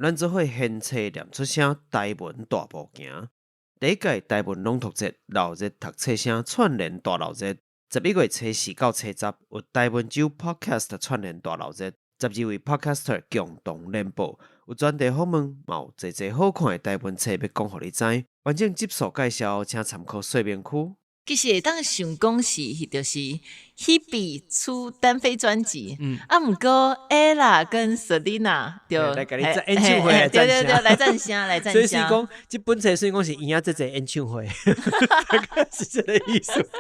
咱做伙掀冊念出聲，台文大步行。第一屆台文朗讀節鬧熱讀冊聲串聯大鬧熱，11月初四到初十有台文酒 Podcast 串聯大鬧熱，12位 Podcaster 共同聯播，有專題訪問，嘛有濟濟好看的台文冊欲講予你知。完整集數介紹，請參考說明區。其實會當想講是，就是 Hebe 出單飛專輯，啊，毋過 Ella 跟 Selina 就來共你演唱會來對對對，來贊聲來贊聲。所以是講，這本冊算講是贏這濟演唱會，是這個意思。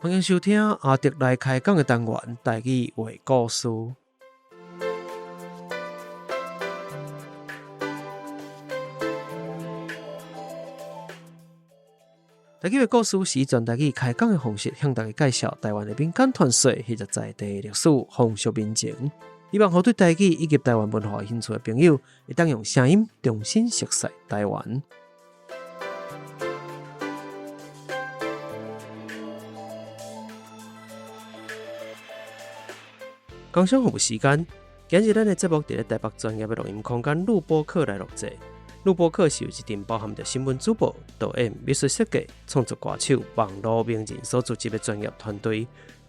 歡迎收聽阿德來開講的單元，台語話故事。台語話故事是以全台語開講的方式，向大家介紹台灣的民間傳說或者在地歷史、風俗民情。希望予對台語以及台灣文化有興趣的朋友，會當用聲音重新熟悉台灣。工商服務時間，今日咱的節目佇咧台北專業的錄音空間錄播客來錄製。錄播客是由一陣包含著新聞主播、導演、美術設計、創作歌手、網路名人所組織的專業團隊。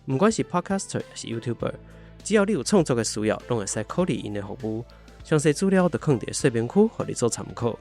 毋管是 Podcaster 抑是 YouTuber，只要你有創作的需要，攏會使考慮𪜶的服務。詳細資料就放佇說明區，予你做參考。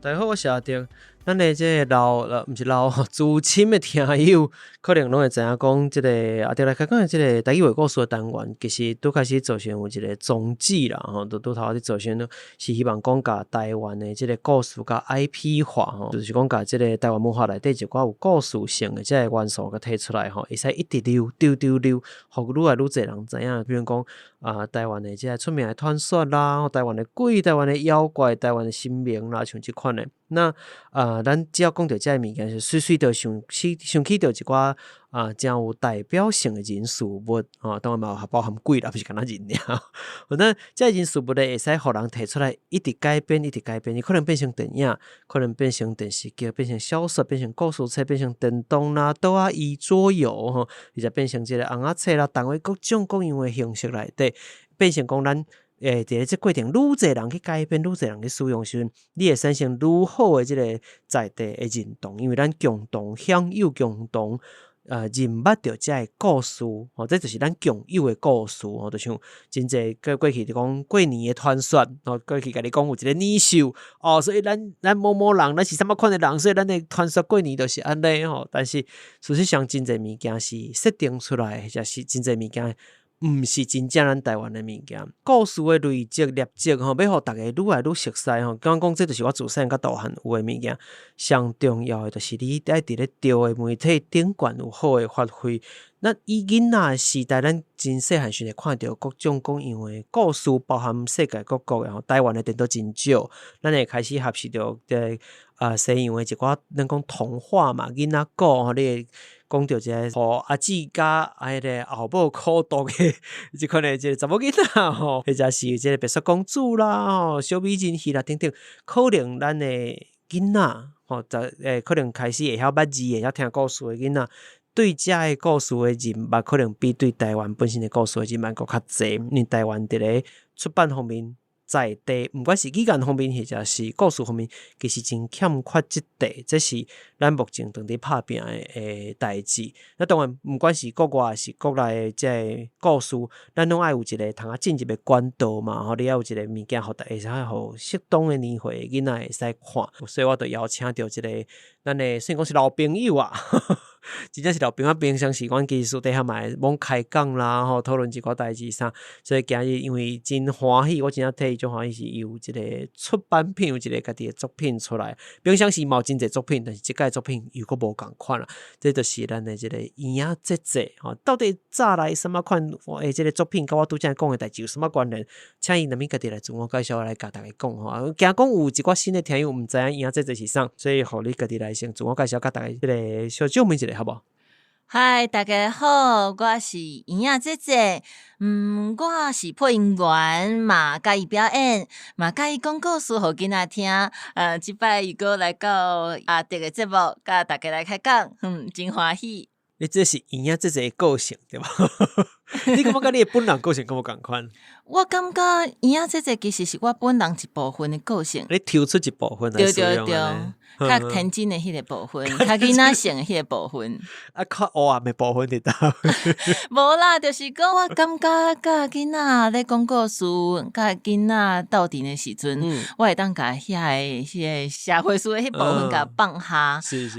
大家好，我是阿德。咱的這個老，毋是老，資深的聽友，可能攏會知影講，這個阿德來開講的這個台語話故事的單元，其實拄開始做時有一個宗旨啦，吼，就拄頭仔做時是希望講共台灣的這個故事共 IP 化，吼，就是講共這個台灣文化內底一寡有故事性的這個元素共提出來，吼，會使一直流，丟丟流，予愈來愈濟人知影。比如講，啊，台灣的這個出名的傳說啦，台灣的鬼，台灣的妖怪，台灣的神明啦，像這款的。那咱只要講著這个物件，是隨隨就想起想起著一寡啊，誠有代表性的人事物，吼，當然嘛有包含鬼啦，毋是干焦人爾。那這个人事物咧，會使予人提出來，一直改變，一直改變，伊可能變成電影，可能變成電視劇，變成小說，變成故事冊，變成電動啦、桌仔椅、桌遊，吼，或者變成這个尪仔冊啦，動畫各種各樣的形式內底，變成講咱。欸，佇咧這過程，愈濟人去改變，愈濟人去使用時陣，你會產生愈好的這个在地的認同，因為咱共同享有、共同認捌著這个故事，吼，這就是咱共有的故事，吼，就像真濟過過去就講過年的傳說，吼，過去共你講有一个年獸，哦，所以咱咱某某人，咱是啥物款的人，所以咱的傳說過年就是按呢吼。但是事實上，真濟物件是設定出來，或者是真濟物件。毋是真正咱台灣的物件，故事的累積、累積吼，欲予逐家愈來愈熟悉吼。敢講這就是我自細漢到大漢有的物件，上重要的就是你愛佇咧對的媒體頂懸有好的發揮。咱以囡仔的時代，咱真細漢時會看著各種各樣的故事，包含世界各國的吼。台灣的顛倒真少，咱會開始學習著這個西洋的一寡咱講童話嘛，囡仔故吼，你會講著這個予阿姊佮彼个後母苦毒的這款的這个查某囡仔吼，或者是這个白雪公主啦吼，小美人魚啦等等，可能咱的囡仔吼，就可能開始會曉捌字、會曉聽故事的囡仔，對這个故事的認捌，可能比對台灣本身的故事的認捌閣較濟，因為台灣佇咧出版方面。在地，毋管是語言方面，或者是故事方面，其實真欠缺這塊，這是咱目前正佇拍拚的代誌。那當然，毋管是國外抑是國內的這个故事，咱攏愛有一个通啊進入的管道嘛，吼，你愛有一个物件，予大家會使予適當的年歲的囡仔會使看。所以我就邀請著這个咱的，算講是老朋友啊。真正是老朋友。平常時阮其實私底下嘛會罔開講啦，吼，討論一寡代誌啥。所以今日因為真歡喜，我真正替伊足歡喜，是伊有一個出版品，有一個家己的作品出來。平常時嘛有真濟作品，但是這擺作品又閣無仝款啦。這就是咱的這個圓仔姐姐吼，到底早來啥物款的這個作品，佮我拄才講的代誌有啥物關聯？請伊兩面家己來自我介紹，來共大家講吼。驚講有一寡新的聽友毋知影圓仔姐姐是啥，所以予你家己來先自我介紹，共大家這個小證明一下，好無？嗨，大家好，我是圓仔姐姐。我是配音員，嘛佮意表演，嘛佮意講故事予囡仔聽。這擺又閣來到阿德的節目，佮大家來開講，真歡喜。你這是圓仔姐姐的個性對無？你感覺佮你的本人個性敢無仝款？我感覺圓仔姐姐其實是我本人一部分的個性。你抽出一部分來使用。對對對，較天真的彼個部分，較囡仔性的彼個部分。啊，較黑暗的部分佇佗？無啦，就是講我感覺佮囡仔咧講故事，佮囡仔鬥陣的時陣，我會當共遐个彼個社會事的彼部分共放下。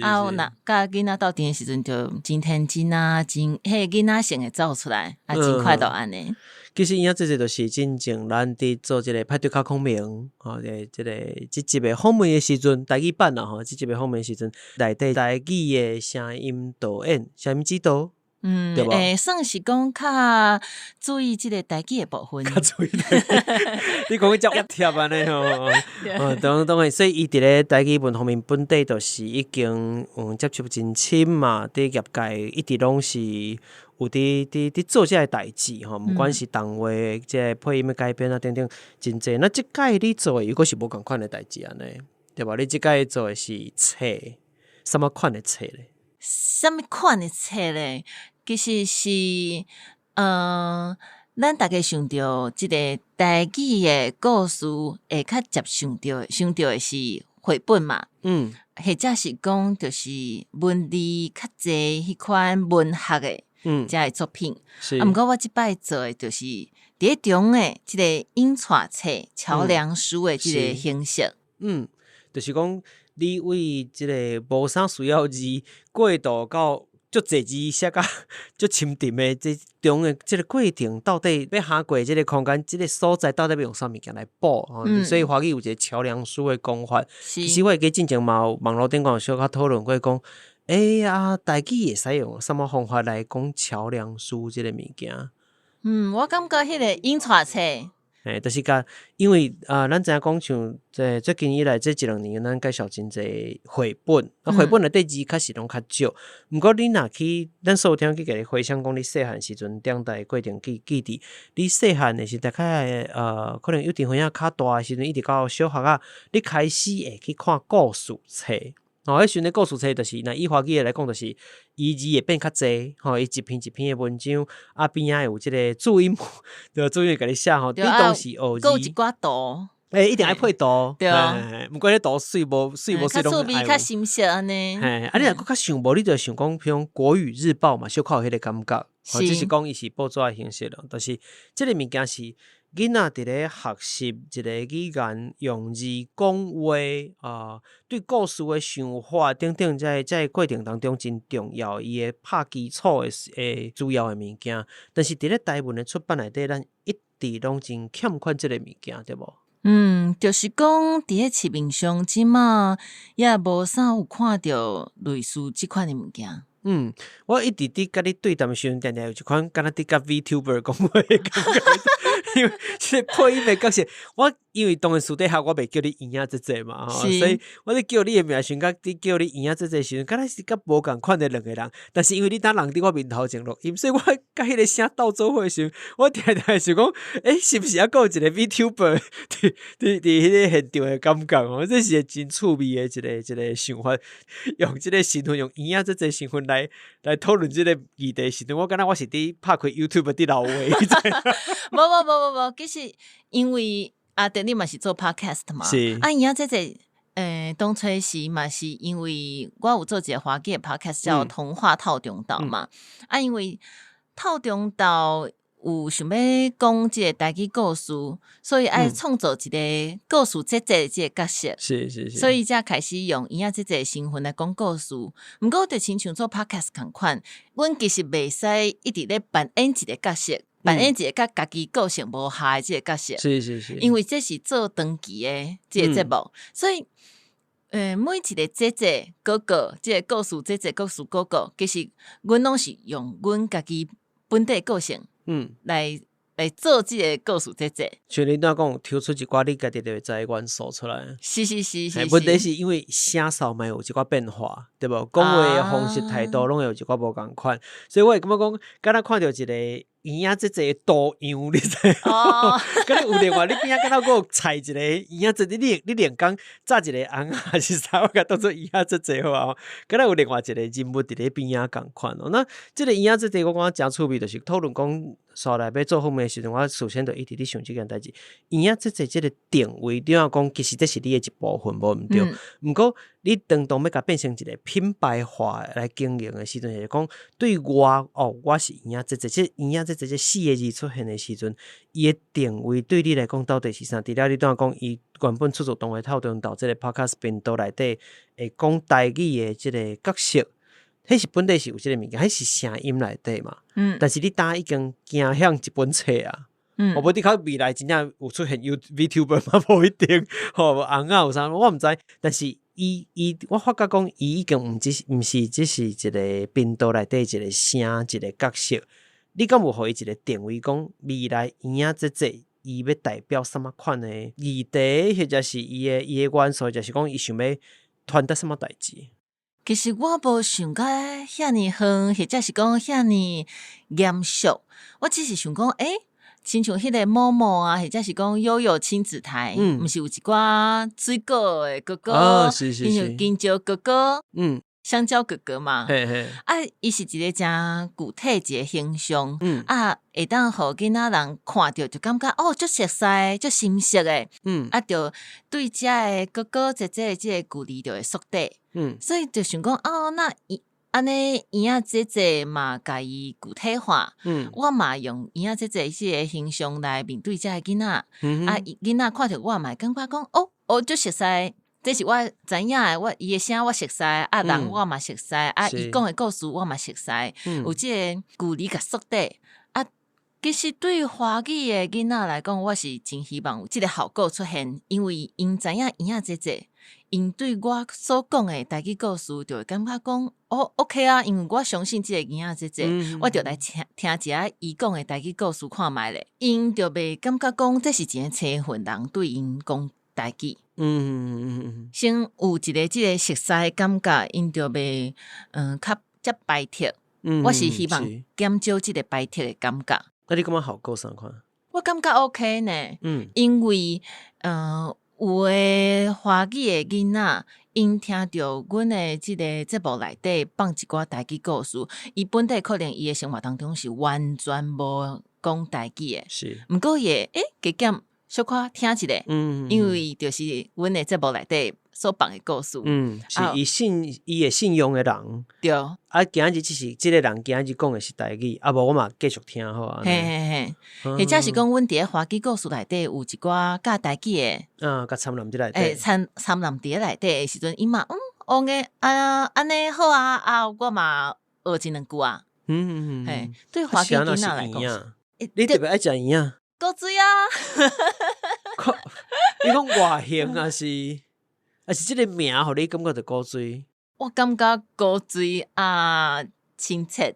啊，若佮囡仔鬥陣的時陣，就真天真啊，真彼个囡仔性會走出來，啊，真快樂按呢。其實圓仔姐姐就是進前咱佇做這個派對卡孔明，吼，這個這集的訪問的時陣，台語版啦吼，這集的訪問的時陣，內底台語的聲音導演、聲音指導，對無？算是講較注意這個台語的部分。較注意台語，你講遮貼按呢吼，哦，當當然，所以伊佇咧台語文方面本底就是已經接觸真深嘛，佇業界一直攏是有佇做這個代誌吼，毋管是動畫、這個配音的改編啊等等，真濟。那這擺你做的又閣是無仝款的代誌按呢，對無？你這擺做的是冊，啥物款的冊咧？啥物款的冊咧？其實是，咱大家想著這個台語的故事會較捷想著，想著的是繪本嘛。或者是講就是文字較濟彼款文學的這个作品。啊，毋過我這擺做的就是佇咧中的這個引帶冊、橋梁書的這個形式。就是講你為這個無啥需要字過渡到足濟字寫甲足深沉的這中的這個過程，到底欲跨過這個空間、這個所在，到底欲用啥物件來補？所以華語有一個橋梁書的講法。其實我會記進前嘛有網路頂懸有小可討論過，講，啊，台語會使用啥物方法來講橋梁書這個物件？我感覺彼個引帶冊。就是共，因為啊，咱知影講像這最近以來這一兩年，咱介紹真濟繪本，啊，繪本內底字確實攏較少。毋過你若去，咱所有聽去共你回想講，你細漢時陣長大的過程記記佇，你細漢的時大概可能幼稚園仔較大的時陣，一直到小學啊，你開始會去看故事冊。吼，彼時陣的故事冊就是，若以華語的來講，就是伊字會變較濟，吼，伊一篇一篇的文章，啊邊仔會有這個注音，對，注音會共你寫吼，你當時學字，閣有一寡圖，一定愛配圖，對，毋管彼圖媠無媠無媠，較趣味較深色按呢。啊，你若閣較想無，你就想講，比如講國語日報嘛，小可有彼個感覺，只是講伊是報紙的形式咯，但是這個物件是囡仔佇咧學習一個語言，用字講話啊，對故事的想法等等，在這個過程當中真重要，伊會拍基礎的主要的物件。但是佇咧台文的出版內底，咱一直攏真欠缺這個物件，對無？就是講佇咧市面上，這馬也無啥有看著類似這款的物件。我一直佇佮你對談的時陣，定定有一款敢若佇佮 VTuber 講話的感覺，因為這個配音的角色，我因為當然私底下我袂叫你圓仔姐姐嘛，吼，所以我咧叫你的名時陣，佮佇叫你圓仔姐姐時陣，敢若是較無仝款的兩個人。但是因為你當人佇我面頭前錄音，所以我佮彼個聲鬥做伙的時陣，我定定會想講，是毋是猶閣有一個 VTuber 佇佇佇彼個現場的感覺哦？這是一個真趣味的一個一個想法，用這個身份，用圓仔姐姐身份來討論這個議題時陣，我感覺我是佇拍開 YouTube 佇流話。無無無無無，其實因為阿德你嘛是做 Podcast 嘛，啊，圓仔姐姐，當初時嘛是因為我有做一個華語的 Podcast 叫《童話透中島》嘛，啊，因為透中島有想欲講這個台語故事，所以愛創造一個故事姐姐這個角色。所以才開始用圓仔姐姐的身份來講故事。毋過就親像做 podcast 仝款，阮其實袂使一直咧扮演一個角色，扮演一個佮家己個性無合的這個角色。因為這是做長期的這個節目，所以每一個姐姐哥哥，這個故事姐姐、故事哥哥，其實阮攏是用阮家己本底個性來做這個故事姐姐。像你拄仔講，抽出一寡你家己就會知的元素出來。問題是因為聲調嘛有一寡變化，對無？講話的方式態度攏會有一寡無仝款，所以我會感覺講，敢若看著一個圓仔姐姐的圖樣，你知無？敢若有另外你邊仔敢若閣有裁一個圓仔姐姐，你連講紮一個尪還是啥，我共當做圓仔姐姐好啊？敢若有另外一個人物佇咧邊仔仝款哦。那這個圓仔姐姐，我感覺誠趣味，就是討論講，紲來欲做訪問的時陣，我事先就一直咧想這件代誌。圓仔姐姐這個定位，你若講其實這是你的一部分，無毋對。毋過你當當欲共變成一個品牌化來經營的時陣，就是講對外哦，我是圓仔姐姐，這圓仔姐姐這四個字出現的時陣，伊的定位對你來講到底是啥？除了你拄仔講，伊原本出自東華透中島這個 podcast 頻道內底會講台語的這個角色，彼是本底是有這個物件，彼是聲音內底嘛。但是你今已經走向一本冊啊。我無你較未來真正有出現有 VTuber 嘛？無一定，吼，尪仔有啥，我毋知。但是伊伊，我發覺講，伊已經毋是只是一個頻道內底一個聲一個角色。你敢有予伊一個定位，講未來圓仔姐姐伊欲代表啥物款的議題，或者是伊的元素，或者是講伊想欲傳達啥物代誌？其實我無想甲遐爾遠，或者是講遐爾嚴肅。我只是想講，親像彼個某某啊，或者是講悠悠親子台，毋是有一寡水果的哥哥，親像香蕉哥哥，香蕉哥哥嘛，啊，伊是一個誠具體一個形象，啊，會當予囡仔人看著就感覺哦，足熟似，足親切的，啊，就對遮个哥哥姐姐的這個距離就會縮短，所以就想講哦，那伊按呢圓仔姐姐嘛，共伊具體化，我嘛用圓仔姐姐這個形象來面對遮个囡仔，啊，囡仔看著我嘛會感覺講哦，哦，足熟似。這是我知影的，我伊的聲我熟似，啊人我嘛熟似，啊伊講的故事我嘛熟似，有這個距離共縮短。啊，其實對華語的囡仔來講，我是真希望有這個效果出現，因為𪜶知影圓仔姐姐，𪜶對我所講的台語故事就會感覺講哦，OK 啊，因為我相信這個圓仔姐姐，我就來聽聽一下伊講的台語故事看覓咧，𪜶就袂感覺講這是一个生份人對𪜶講台語。先有一個這個熟似的感覺，𪜶就袂較遮排斥。我是希望減少這個排斥的感覺。那你感覺效果啥款？我感覺 OK 呢。因為有的華語的囡仔，𪜶聽著阮的這個節目內底放一寡台語故事，伊本底可能伊的生活當中是完全無講台語的。毋過伊會加減小可聽一下，因為就是阮的節目內底所放的故事。是伊信伊會信用的人。啊，今仔日只是這個人今仔日講的是台語，啊無我嘛繼續聽好啊。嘿嘿嘿，或者是講阮佇咧華語故事內底有一寡教台語的，啊，共摻攏佇內底。摻攏佇咧內底的時陣，伊嘛嗯，OK 啊，按呢好啊，啊，我嘛學一兩句啊。嘿，對華語囡仔來講，你特別愛食圓仔？古錐啊！你講外形還是這個名，予你感覺著古錐？我感覺古錐啊親切，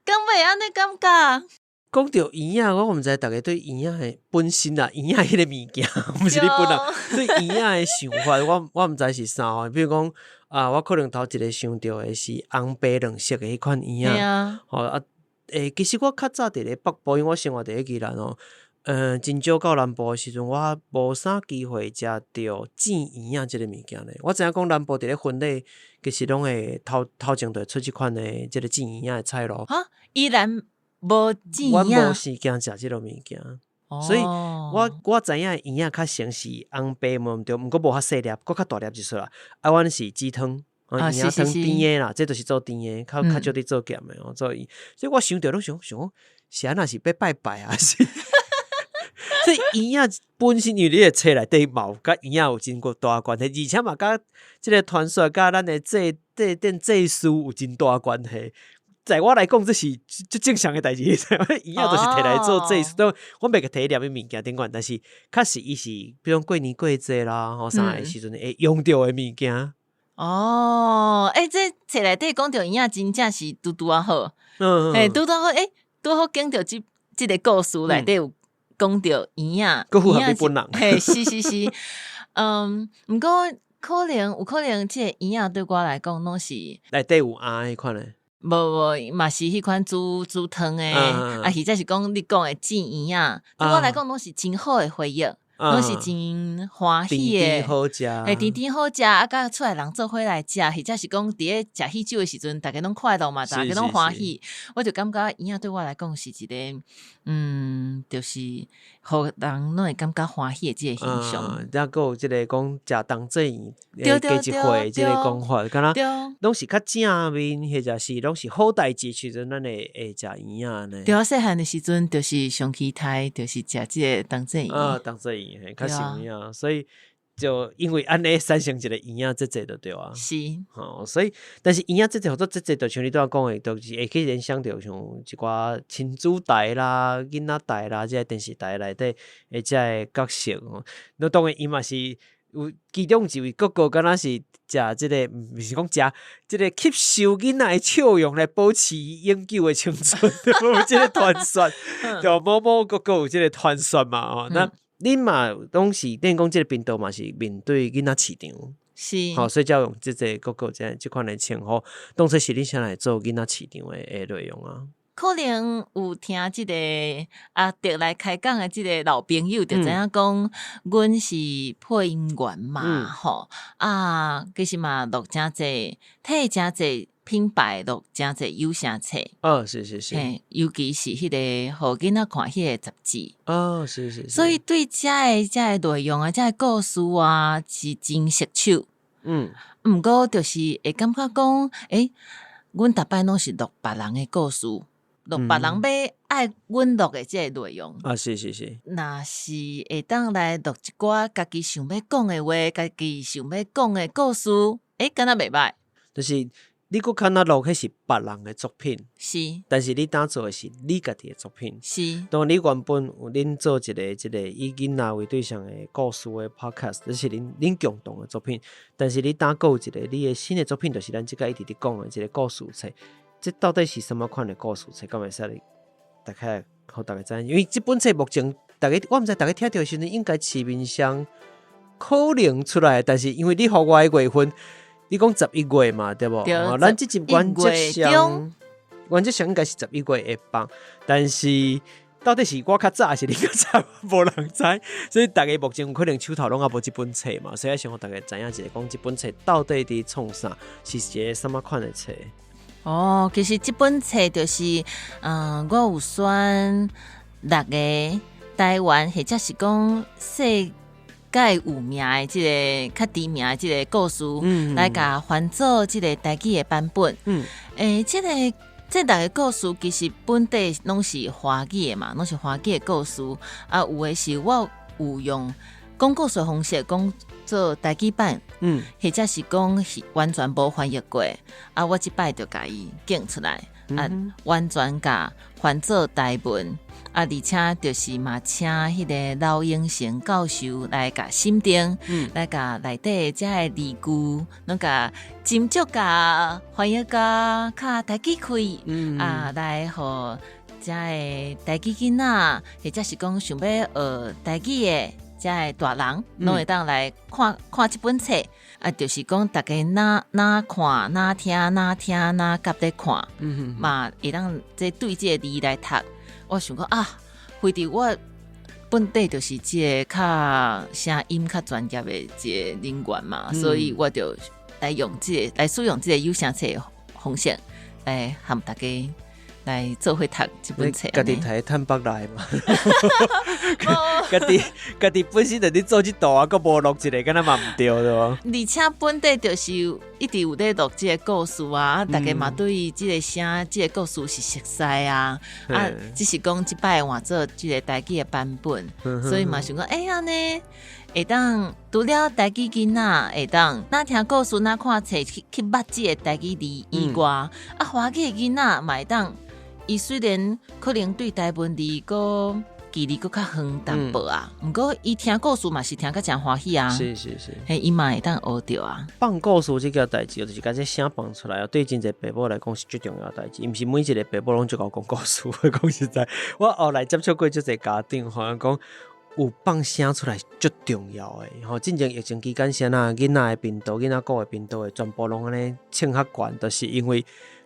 敢會按呢感覺？講著圓仔，我毋知逐家對圓仔的本身啊，圓仔彼個物件，毋是你本人對圓仔的想法，我毋知是啥吼。比如講啊，我可能頭一個想著的是紅白兩色的彼款圓仔，吼啊。其實我較早佇咧北部，因為我生活佇咧宜蘭哦，真少到南部的時陣，我無啥機會食著煎圓仔這個物件咧。我知影講南部佇咧婚禮，其實攏會頭頭前就會出這款的這個煎圓仔的菜囉。哈，宜蘭無煎圓仔？我無時間食這個物件，所以我知影圓仔較常是紅白無毋對，毋過無遐細粒，閣較大粒一撮啦。啊，阮是雞湯。圓仔湯甜的啦，這就是做甜的，較較少佇做鹹的哦。所以，所以我想著攏想想，是按怎是欲拜拜啊？是，這圓仔本身因為你的冊內底嘛有佮圓仔有真大關係，而且嘛佮這个傳說佮咱的祭祭典祭司有真大關係。在我來講，這是足正常的代誌，圓仔就是提來做祭司。我袂共提念物件頂懸，但是確實伊是，比如講過年過節啦，吼啥的時陣會用著的物件。哦，欸，這冊內底講著圓仔真正是拄拄仔好，欸，拄拄好，欸，拄好講著這這个故事內底有講著圓仔，閣符合你本人。嘿，是是是，毋過可能有可能，這个圓仔對我來講攏是內底有餡彼款的。無無，嘛是彼款煮煮湯的，啊，或者是講你講的煎圓仔，對我來講攏是真好的回憶，攏是真歡喜的。甜甜好食，嘿，甜甜好食，啊，佮厝內人做伙來食，或者是講佇咧食喜酒的時陣，逐家攏快樂嘛，逐家攏歡喜，我就感覺圓仔對我來講是一个，就是予人攏會感覺歡喜的這个形象。抑閣有這个講食冬至圓加一歲這个講法，敢若攏是較正面，或者是攏是好代誌時陣，咱會會食圓仔按呢。對啊，細漢的時陣就是上期待，就是食這个冬至圓。啊，冬至圓，嘿，較實有影，所以就因為按呢產生一个圓仔節節就對啊。是。吼，所以但是圓仔節節或者節節，就像你拄仔講的，就是會去聯想著像一寡親子台啦、囡仔台啦，這个電視台內底的這个角色吼。那當然伊嘛是有其中一位哥哥，敢若是食這个，毋是講食這个吸收囡仔的笑容來保持永久的青春，有這个傳說，對，某某哥哥有這个傳說嘛吼。那恁嘛攏是等於講這个頻道嘛是面對囡仔市場，是，吼，所以才用這个哥哥這這款的稱呼，當初是恁啥來做囡仔市場的的內容啊？可能有聽這个阿德來開講的這个老朋友就知影講，阮是配音員嘛，吼啊，其實嘛錄誠濟，替誠濟品牌錄誠濟有聲冊。哦，是是是，嘿，尤其是彼个予囡仔看彼个雜誌。哦，是是是。所以對遮个遮个內容啊，遮个故事啊，是真熟手。毋過就是會感覺講，欸，阮逐擺攏是錄別人的故事。錄別人欲愛阮錄的這个內容。啊，是是是。若是會當來錄一寡家己想欲講的話，家己想欲講的故事，欸，敢若袂䆀。就是你閣較若錄彼是別人的作品，但是你當做的是你家己的作品。當你原本有恁做一个這个以囡仔為對象的故事的 podcast，這是恁恁共同的作品。但是你當閣有一个你的新的作品，就是咱這個一直佇講的這个故事冊。這到底是啥物款的故事冊？敢會使大概予大家知影？因為這本冊目前逐家我毋知逐家聽著的時陣，應該市面上可能出來，但是因為你予我的月份，你講11月嘛，對無？對，咱這集原則上，原則上應該是十一月會放，但是到底是我較早，還是你較早，無人知。所以逐家目前有可能手頭攏猶無這本冊嘛，所以想予大家知影一下，講這本冊到底佇創啥，是一个啥物款的冊？哦，其實這本冊就是，我有選六个台灣或者是講世界有名的這个較知名的這个故事，來共翻做這个台語的版本。欸，這个這六个故事其實本底攏是華語的嘛，攏是華語的故事。啊，有的是我有用講故事的方式講做台語版，或者是講是完全無翻譯過，啊，我這擺就共伊揀出來，啊，完全共翻做台文，啊，而且就是嘛，請彼个劉永成教授來共審定，來共內底遮个字句，攏共斟酌共翻譯共較台語氣，啊，來予遮个台語囡仔，或者是講想欲學台語的遮个大人，攏會當來看看這本冊，啊，就是講逐家若若看若聽若聽若佮咧看，嘛會當這對這个字來讀。我想講啊，非佇我本底就是這个較聲音較專業的這个人員嘛，所以我就來用這个來使用這个有聲冊的方式來和大家來做伙讀這本冊。家己提坦白來嘛，家己家己本身就咧做這道啊，閣無錄一个，敢若嘛毋對對無？而且本底就是一直有咧錄這个故事啊，啊，逐家嘛對這个聲、這个故事是熟似啊，啊，只是講這擺換做這个台語的版本，所以嘛想講，欸，按呢會當除了台語囡仔會當，若聽故事，若看冊去去捌這个台語字以外，啊，華語的囡仔嘛會當，伊雖然可能對台文字閣距離閣較遠淡薄啊，毋過伊聽故事嘛是聽甲誠歡喜啊。嘿，伊嘛會當學著啊。放故事這件代誌，就是共這聲放出來啊，對真濟爸母來講是最重要的代誌，毋是每一个爸母攏足𠢕講故事。講實在，我後來接觸過足濟家長，好像講有放聲出來足重要的。吼，進前疫情期間，啥若囡仔的頻道、囡仔顧的頻道會全部攏按呢唱較懸，就是因為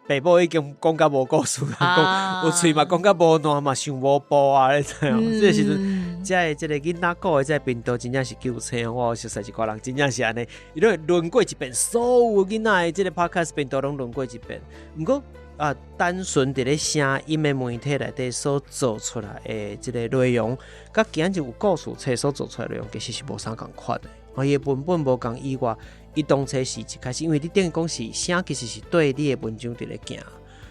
爸母已經講甲無故事，講有喙嘛講甲無爛嘛，想無步啊，你知無？這个時陣，遮的這个囡仔顧的這个頻道真正是救星。我有熟似一寡人真正是按呢，伊攏會輪過一遍，所有囡仔的這个 podcast 頻道攏輪過一遍。毋過啊，單純佇咧聲音的媒體內底所做出來的這个內容，佮今日有故事冊所做出來的內容，其實是無啥仝款的。哦，伊的文本無仝以外，伊當初是一開始，因為你等於講是聲，其實是對你的文章佇咧行，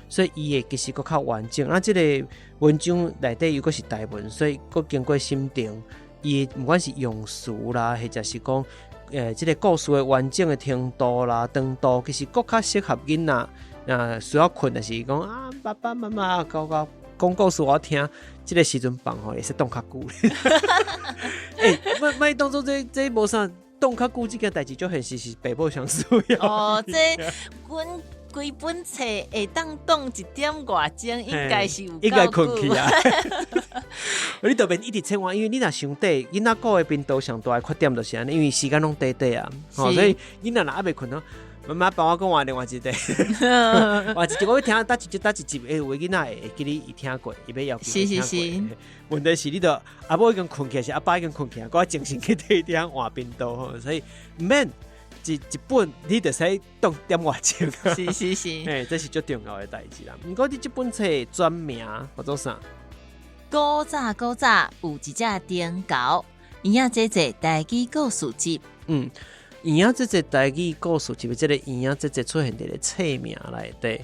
所以伊會其實閣較完整。啊，這个文章內底又閣是台文，所以閣經過審定，伊毋管是用詞啦，或者是講，這个故事的完整的程度啦、長度，其實閣較適合囡仔。啊，需要睏，就是講啊，爸爸媽媽講講講故事我聽，這个時陣放吼會使擋較久。欸，莫莫當做這這無啥擋較久，這件代誌足現實是爸母上需要。哦，這阮規本冊會當擋一點外鐘，應該是有應該睏去啊。你著免一直切換，因為你若傷短，囡仔顧的頻道上大的缺點就是按呢，因為時間攏短短啊，吼，所以囡仔若猶未睏咯。媽媽幫我講換另外一個，換一集我欲聽，佗一集佗一集，欸，有的囡仔會會記得伊聽過，伊欲要求聽過。問題是你著阿母已經睏起來，是阿爸已經睏起來，閣愛精神去綴聽換頻道吼，所以毋免一一本你著使擋點外鐘。欸，這是足重要的代誌啦。毋過你這本冊專名叫做啥？古早古早有一隻豬猴，圓仔姐姐台語故事集。嗯。圓仔姐姐台語故事集，這个圓仔姐姐出現佇咧冊名內底，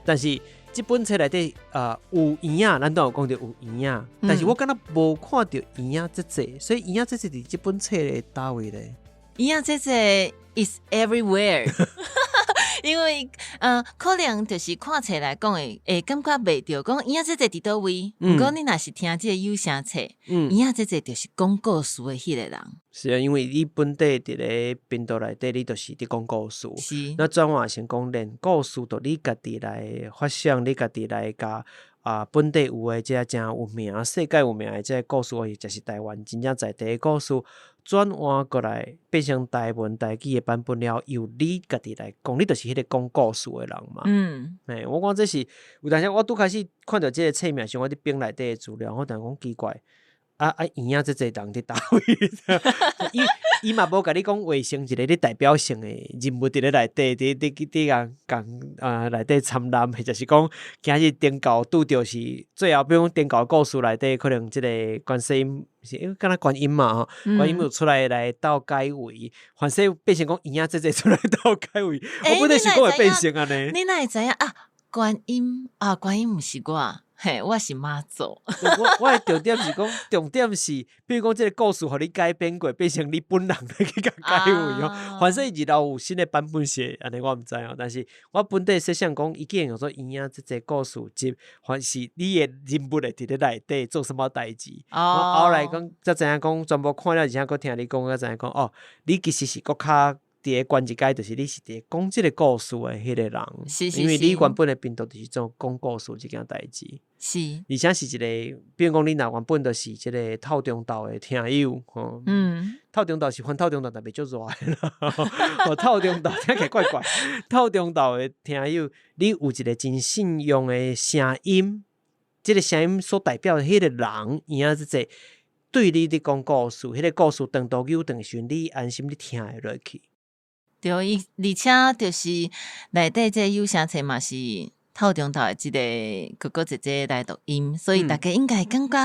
但是這本冊內底啊有圓仔，咱都有講著有圓仔，但是我敢若無看著圓仔姐姐，所以圓仔姐姐佇這本冊的佗位咧？圓仔姐姐 is everywhere，因為可能就是看冊來講會會感覺袂著講圓仔姐姐佇佗位，毋過你若是聽這个有聲冊，圓仔姐姐就是講故事的彼个人。是啊，因為你本底佇咧頻道內底，你就是佇講故事。那轉換成講，連故事都你家己來發想，你家己來共啊本地有的這個誠有名、世界有名的這個故事，或者是台灣真正在地的故事，轉換過來變成台文台語的版本了，由你家己來講，你就是彼個講故事的人嘛。欸，我講這是有當時我拄開始看著這個冊名時，我佇反內底的資料，我就講奇怪。啊啊！圓仔這濟人佇佗位？伊伊嘛無共你講畫成一个咧代表性的人物佇咧內底，佇佇佇共共啊內底參與，或者是講今日豬猴拄著是最後，比如講豬猴故事內底，可能這个觀世音是敢若觀音嘛吼，觀音有出來來鬥解圍，反正變成講圓仔姐姐出來鬥解圍，我本來是講會變成按呢。你哪會知影啊？觀音啊，觀音毋是我。嘿，我是媽祖。我我的重點是講，重點是，比如講這个故事予你改編過，變成你本人來去共解圍哦。反正日後有新的版本是按呢，我毋知哦。但是我本底設想講，伊既然叫做圓仔這個故事集，凡是你的人物會佇咧內底做啥物代誌。我後來講才知影講，全部看了，而且閣聽你講，才知影講哦，你其實是閣較佇咧關一界，就是你是佇講這个故事的彼个人，因為你原本的頻道就是做講故事這件代誌。而且是一个，比如講你若原本就是這个透中晝的聽友，吼，透中晝是翻透中晝，特別足熱的啦。透中晝聽起來怪怪。透中晝的聽友，你有一个真信用的聲音，這个聲音所代表的彼个人，圓仔這對你佇講故事，彼个故事長途久長的時陣，你安心你聽會落去。對，伊而且就是內底這个有聲冊嘛是透中晝的這个哥哥姐姐來錄音，所以大家應該感覺，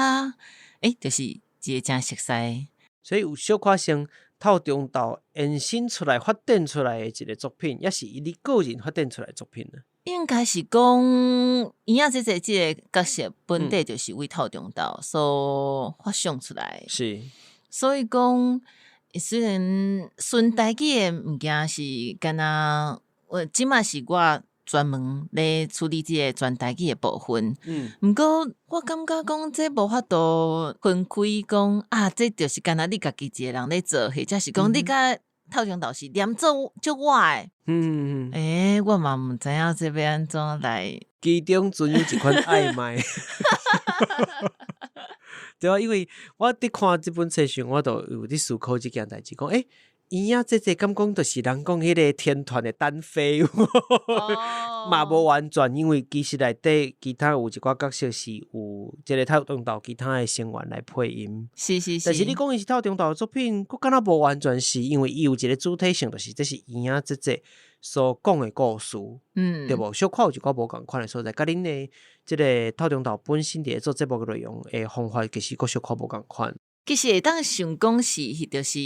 欸，就是一个誠熟似。所以有小可像透中島延伸出來、發展出來的一個作品，抑是你個人發展出來的作品呢？應該是講，圓仔姐姐這個角色本底就是為透中島所發想出來的。所以講，雖然純台語的物件是敢若，我這馬是我專門咧處理這個全台語的部分。毋過我感覺講這無法度分開講啊，這就是敢若你家己一個人咧做，或者是講你佮透中島是連做足我的。欸，我嘛毋知影這欲按怎來。其中存有一款曖昧。對啊，因為我佇看這本冊時，我就有佇思考這件代誌，講欸，圓仔姐姐敢講就是人講彼個天團的單飛，嘛無完全，因為其實內底其他有一寡角色是有這個透中島其他的成員來配音。但是你講伊是透中島的作品，閣敢若無完全是，因為伊有一個主體性，就是這是圓仔姐姐所講的故事，對無？小可有一寡無仝款的所在，佮恁的這個透中島本身佇咧做節目的內容的方法，其實閣小可無仝款。其實會當想講是，就是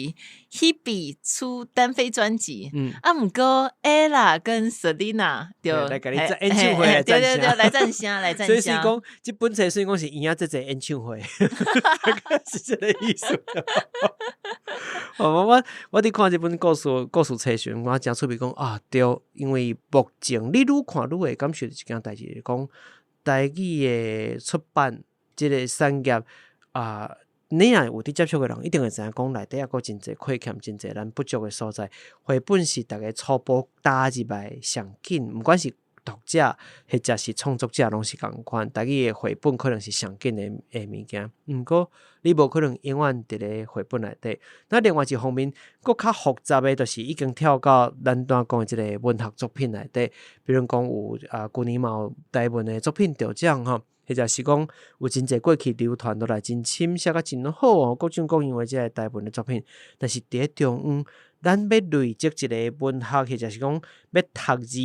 Hebe 出單飛專輯，啊，毋過 Ella 跟 Selina 就來共你演唱會來對對對，來贊聲來贊聲。所以是講，這本冊雖然講是圓仔姐姐演唱會，是這個意思。我佇看這本故事冊時，我誠趣味講啊，對，因為目前你愈看愈會感受一件代誌，講台語的出版這個產業啊。你若有佇接觸的人，一定會知影講內底猶閣真濟虧欠，真濟咱不足的所在。繪本是逐家初步踏入來上緊，毋管是讀者或者是創作者，攏是仝款。台語的繪本可能是上緊的物件，毋過你無可能永遠佇咧繪本內底。那另外一方面，閣較複雜的，就是已經跳到咱拄仔講的這個文學作品內底，比如講有啊，舊年嘛有台文的作品得獎吼。或者是講有真濟過去流傳落來真深，寫甲真好哦，各種各樣的這個台文的作品，但是佇咧中央，咱欲累積一個文學，或者是講欲讀字，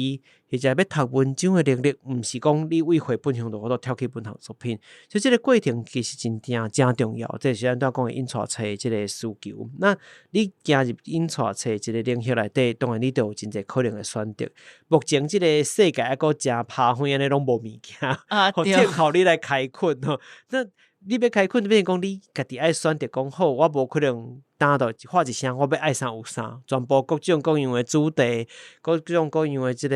或者欲讀文章的能力，毋是講你為繪本向就有跳去文學作品，所以這個過程其實真正誠重要。這是咱拄仔講的印刷冊這個需求。那你行入印刷冊這個領域內底，當然你就有真濟可能的選擇。目前這個世界猶閣誠拍花按呢攏無物件，予等候你來開墾吼。那你欲開墾，變成講你家己愛選擇講好，我無可能單獨喊一聲，我欲愛啥有啥，全部各種各樣的主題，各種各樣的這個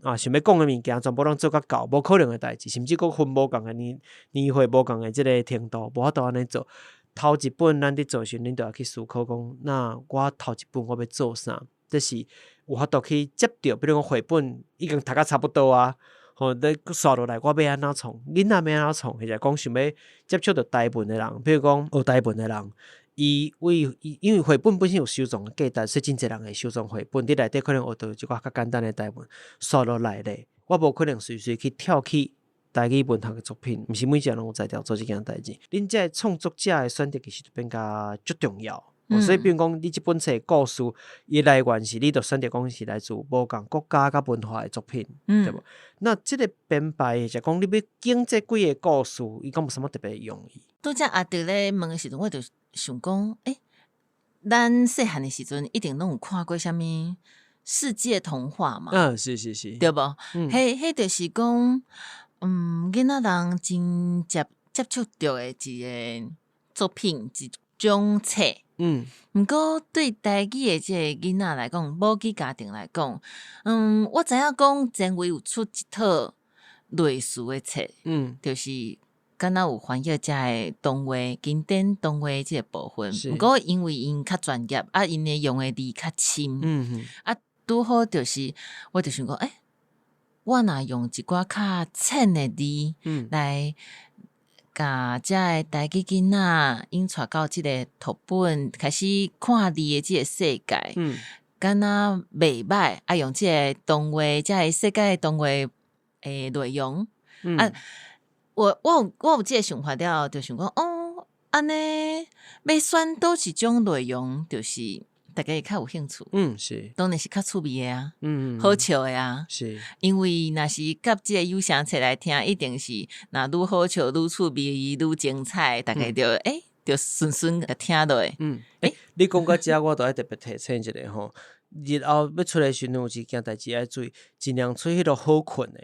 啊想欲講的物件，全部攏做甲夠，無可能的代誌，甚至閣分無仝的年年歲，無仝的這個程度，無法度按呢做。頭一本咱佇做時，恁就愛去思考講，那我頭一本我欲做啥？這是有法度去接著，比如講繪本已經讀甲差不多啊。吼，你煞落來，我欲按怎創？囡仔欲按怎創？或者講想欲接觸著台文的人，比如講學台文的人，伊為因為繪本本身有收藏的價值，所以真濟人會收藏繪本。佇內底可能學著一寡較簡單的台文，煞落來咧，我無可能隨隨去跳去台語文學的作品，毋是每一個人攏有才調做這件代誌。恁這个創作者的選擇其實就變甲足重要。所以，比如講，你這本冊故事，伊來源是你著選擇講是來自無仝國家佮文化的作品，對無？那這個編排就講你欲揀這幾个故事，伊敢有啥物特別的用意？拄才阿德咧問的時陣，我就想講，欸，咱細漢的時陣一定攏有看過啥物世界童話嘛？對無？彼就是講，囡仔人真接觸著的一個作品，一種冊。毋過對台語的這個囡仔來講，母語家庭來講，我知影講前位有出一套類似的冊，就是敢若有翻譯遮个童話經典童話這個部分。毋過因為𪜶較專業，啊，𪜶的用的字較深，啊，拄好就是，我就想講，欸，我若用一寡較淺的字來共遮个台語囡仔𪜶帶到這个圖本，開始看字的這個世界，敢若袂䆀，啊，用這个童話，遮个世界的童話的內容，啊，我有這个想法了後，就想講，哦，按呢欲選佗一種內容，就是大家會較有興趣。當然是較趣味的啊，好笑的啊。因為若是佮這个有聲冊來聽，一定是若愈好笑、愈趣味、愈精彩，大家就欸，就順順共聽落去。欸，你講到遮，我都愛特別提醒一下吼。日後欲出來時陣，有一件代誌愛注意，盡量揣彼落好睏的。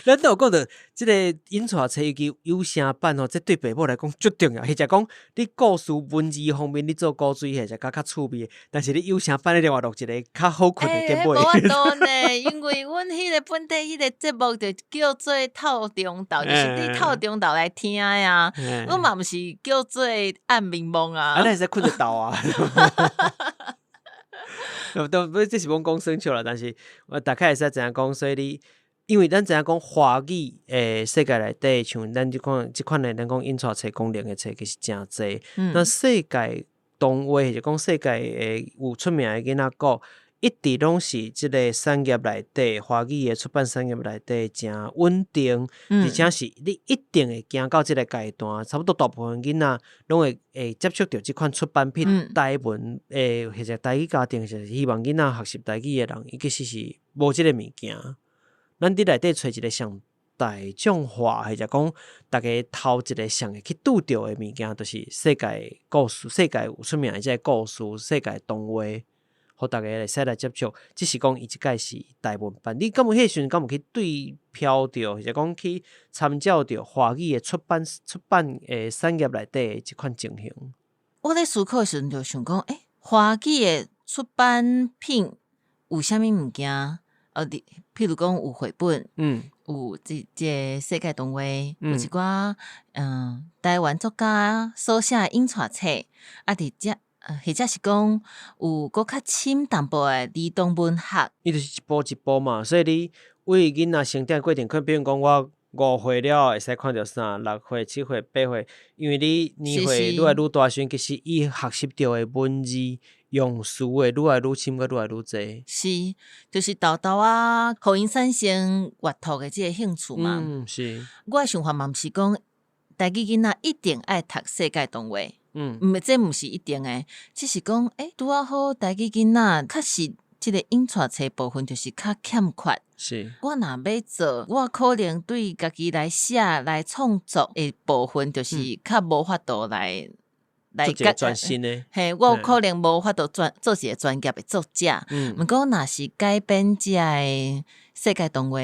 咱都有講著，這个印刷冊尤其有聲版吼，這對爸母來講足重要。或者講，你故事文字方面你做古錐或者較較趣味，但是你有聲版你另外錄一个較好睏的結尾。無法度呢，因為阮彼个本底彼个節目就叫做透中晝，就是你透中晝來聽啊。阮嘛毋是叫做暗眠夢啊。啊，你會使睏著鬥啊。都不，這是罔講耍笑啦，但是我大概會使知影講，所以你。因為咱知影講華語的世界內底，像咱這款這款的，咱講印刷冊功能的冊，其實誠濟。那世界動畫或者講世界的有出名的囡仔故，一直攏是這个產業內底，華語的出版產業內底誠穩定，而且是你一定會行到這个階段，差不多大部分囡仔攏會接觸著這款出版品。台文的或者台語家庭，是希望囡仔學習台語的人，伊其實是無這个物件。咱佇內底揣一个上大眾化，或者講逐家頭一个上會去拄著的物件，就是世界故事、世界有出名的這个故事、世界童話，予逐家會使來接觸。只是講伊這擺是台文版，你敢有彼個時陣敢有去對標著，或者講去參照著華語的出版的產業內底的這款情形？我咧思考的時陣就想講，欸，華語的出版品有啥物物件？譬如講有繪本，有這個世界童話，有一寡台灣作家所寫的印刷冊，啊，佇遮，或者是講有閣較深淡薄的兒童文學。伊就是一步一步嘛，所以你為囡仔成長過程，可能比如講我5歲了後會使看著啥，6歲、7歲、8歲，因為你年歲愈來愈大時陣，其實伊學習著的文字用詞會愈來愈深，閣愈來愈濟。是，就是沓沓仔，予𪜶產生閱讀的這个興趣嘛。我的想法嘛毋是講，台語囡仔一定愛讀世界童話。毋，這毋是一定的，只是講，欸，拄仔好台語囡仔確實這个印刷冊部分就是較欠缺。我若欲做，我可能對家己來寫來創作的部分，就是較無法度來做一個專心的。嘿，我有可能無法度專做一個專業的作者。毋過若是改編這个世界童話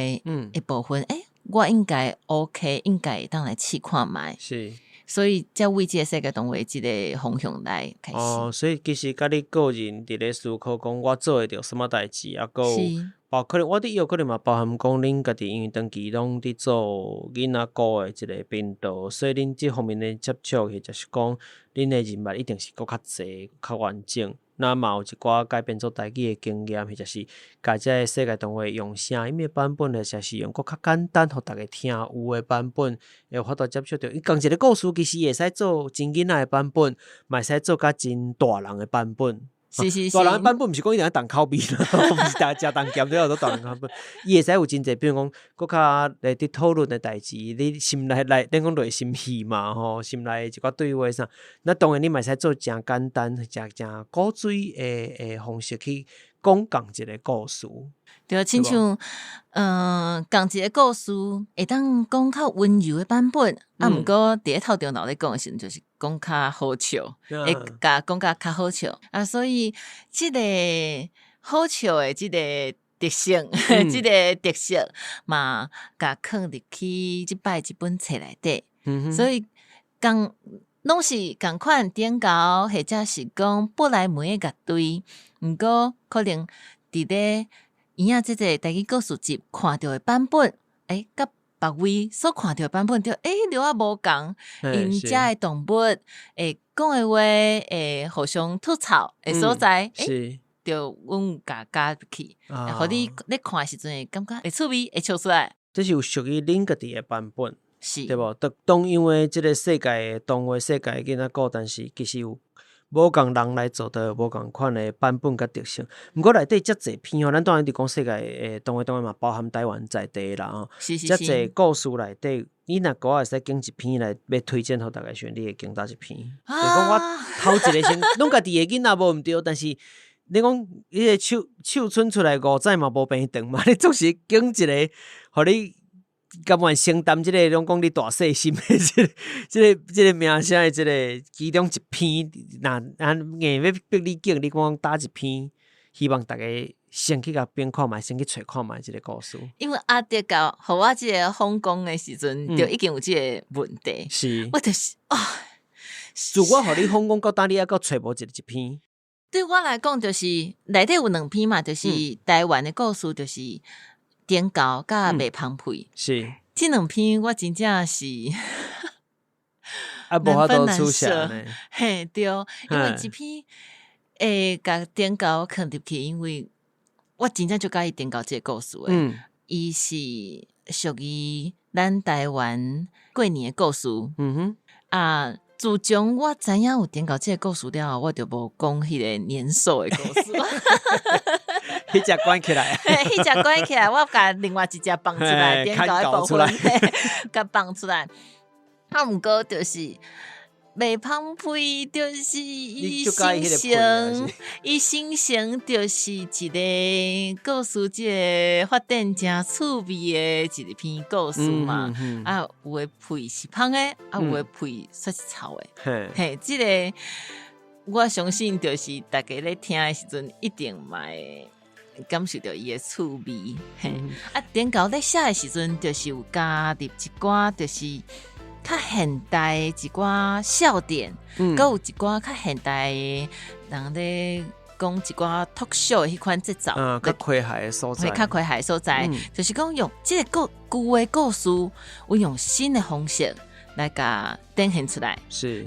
的部分，欸，我應該 OK，應該會當來試看覓。所以才為這个世界童話這个方向來開始。哦，所以其實佮你個人佇咧思考講，我做會著啥物代誌，啊，閣有包可能我佇有可能嘛包含講，恁家己因為長期攏佇做囡仔故的一个頻道，所以恁這方面的接觸，或者是講恁的人脈一定是閣較濟、較完整。那嘛有一寡改編做台語的經驗，或者是共這个世界童話用聲音的版本，或者是用閣較簡單，予逐家聽有的版本，會有法度接觸著。伊仝一个故事，其實會使做真囡仔的版本，嘛會使做甲真大人的版本。大人的版本毋是講一定愛重口味啦，毋是食重鹹才叫做大人版本。伊會使有真濟，比如講，閣較來佇討論的代誌，你心內內，咱講內心戲嘛吼，心內一寡對話啥。那當然你嘛會使做誠簡單、誠誠古錐的方式去講仝一个故事。對，親像，仝一个故事會當講較溫柔的版本，啊，毋過佇咧透中晝咧講的時陣，就是講較好笑，會共講甲較好笑。啊，所以這個好笑的這個特性，這个特色嘛，共囥入去這擺這本冊內底。所以仝攏是仝款頂猴，或者是講布萊梅的樂隊，毋過可能佇咧嬰仔這个台語故事集看著的版本，欸，佮別位所看著的版本，就欸，著仔無仝，𪜶遮的動物會講的話，會互相吐槽的所在，欸，就阮有共加入去，予你咧看的時陣會感覺會趣味，會笑出來。這是有屬於恁家己的版本，是對無？當因為這个世界的動畫世界囡仔故，但是其實有無仝人來做的無仝款的版本佮特色。毋過內底遮濟篇吼，咱當然佇講世界的動畫當然嘛包含台灣在地啦吼。遮濟故事內底，你若閣會使揀一篇來欲推薦予逐家時陣，你會揀佗一篇？就是講我頭一個先，攏家己的囡仔無毋對，但是你講彼个手手伸出來五指嘛無平長嘛，你總是揀一個，予你甘願承擔這個攏講你大細心的這個名聲的這個其中一篇，若硬欲逼你揀，你講佗一篇，希望逐家先去共反看覓，先去揣看覓這個故事。因為阿德共予我這個訪綱的時陣，就已經有這個問題。我就是啊，自我予你訪綱到今你猶閣揣無一篇。對我來講，就是內底有兩篇嘛，就是台灣的故事，就是頂猴佮麥芳屁。這兩篇我真正是啊，無法度取捨呢。嘿，對，因為一篇會共頂猴囥入去，因為我真正足佮意頂猴這個故事的。伊是屬於咱台灣過年的故事。啊，自從我知影有頂猴這個故事了後，我就無講彼個年獸的故事。彼隻關起來，彼隻關起來，我共另外一隻放出來，頂猴的部分，共放出來。啊，毋過就是麥芳屁，就是伊形成，伊形成就是一個故事，這個發展誠趣味的一篇故事嘛。啊，有的屁是芳的，啊，有的屁煞是臭的。嘿，這個我相信就是逐家咧聽的時陣，一定嘛會感受著伊的趣味。嘿，啊，頂猴咧寫的時陣，就是有加入一寡，就是較現代一寡笑點，閣有一寡較現代的人咧講一寡 talk show 的彼款節奏，較詼諧的所在，較詼諧的所在，就是講用這個舊的故事，阮用新的方式來共展現出來，是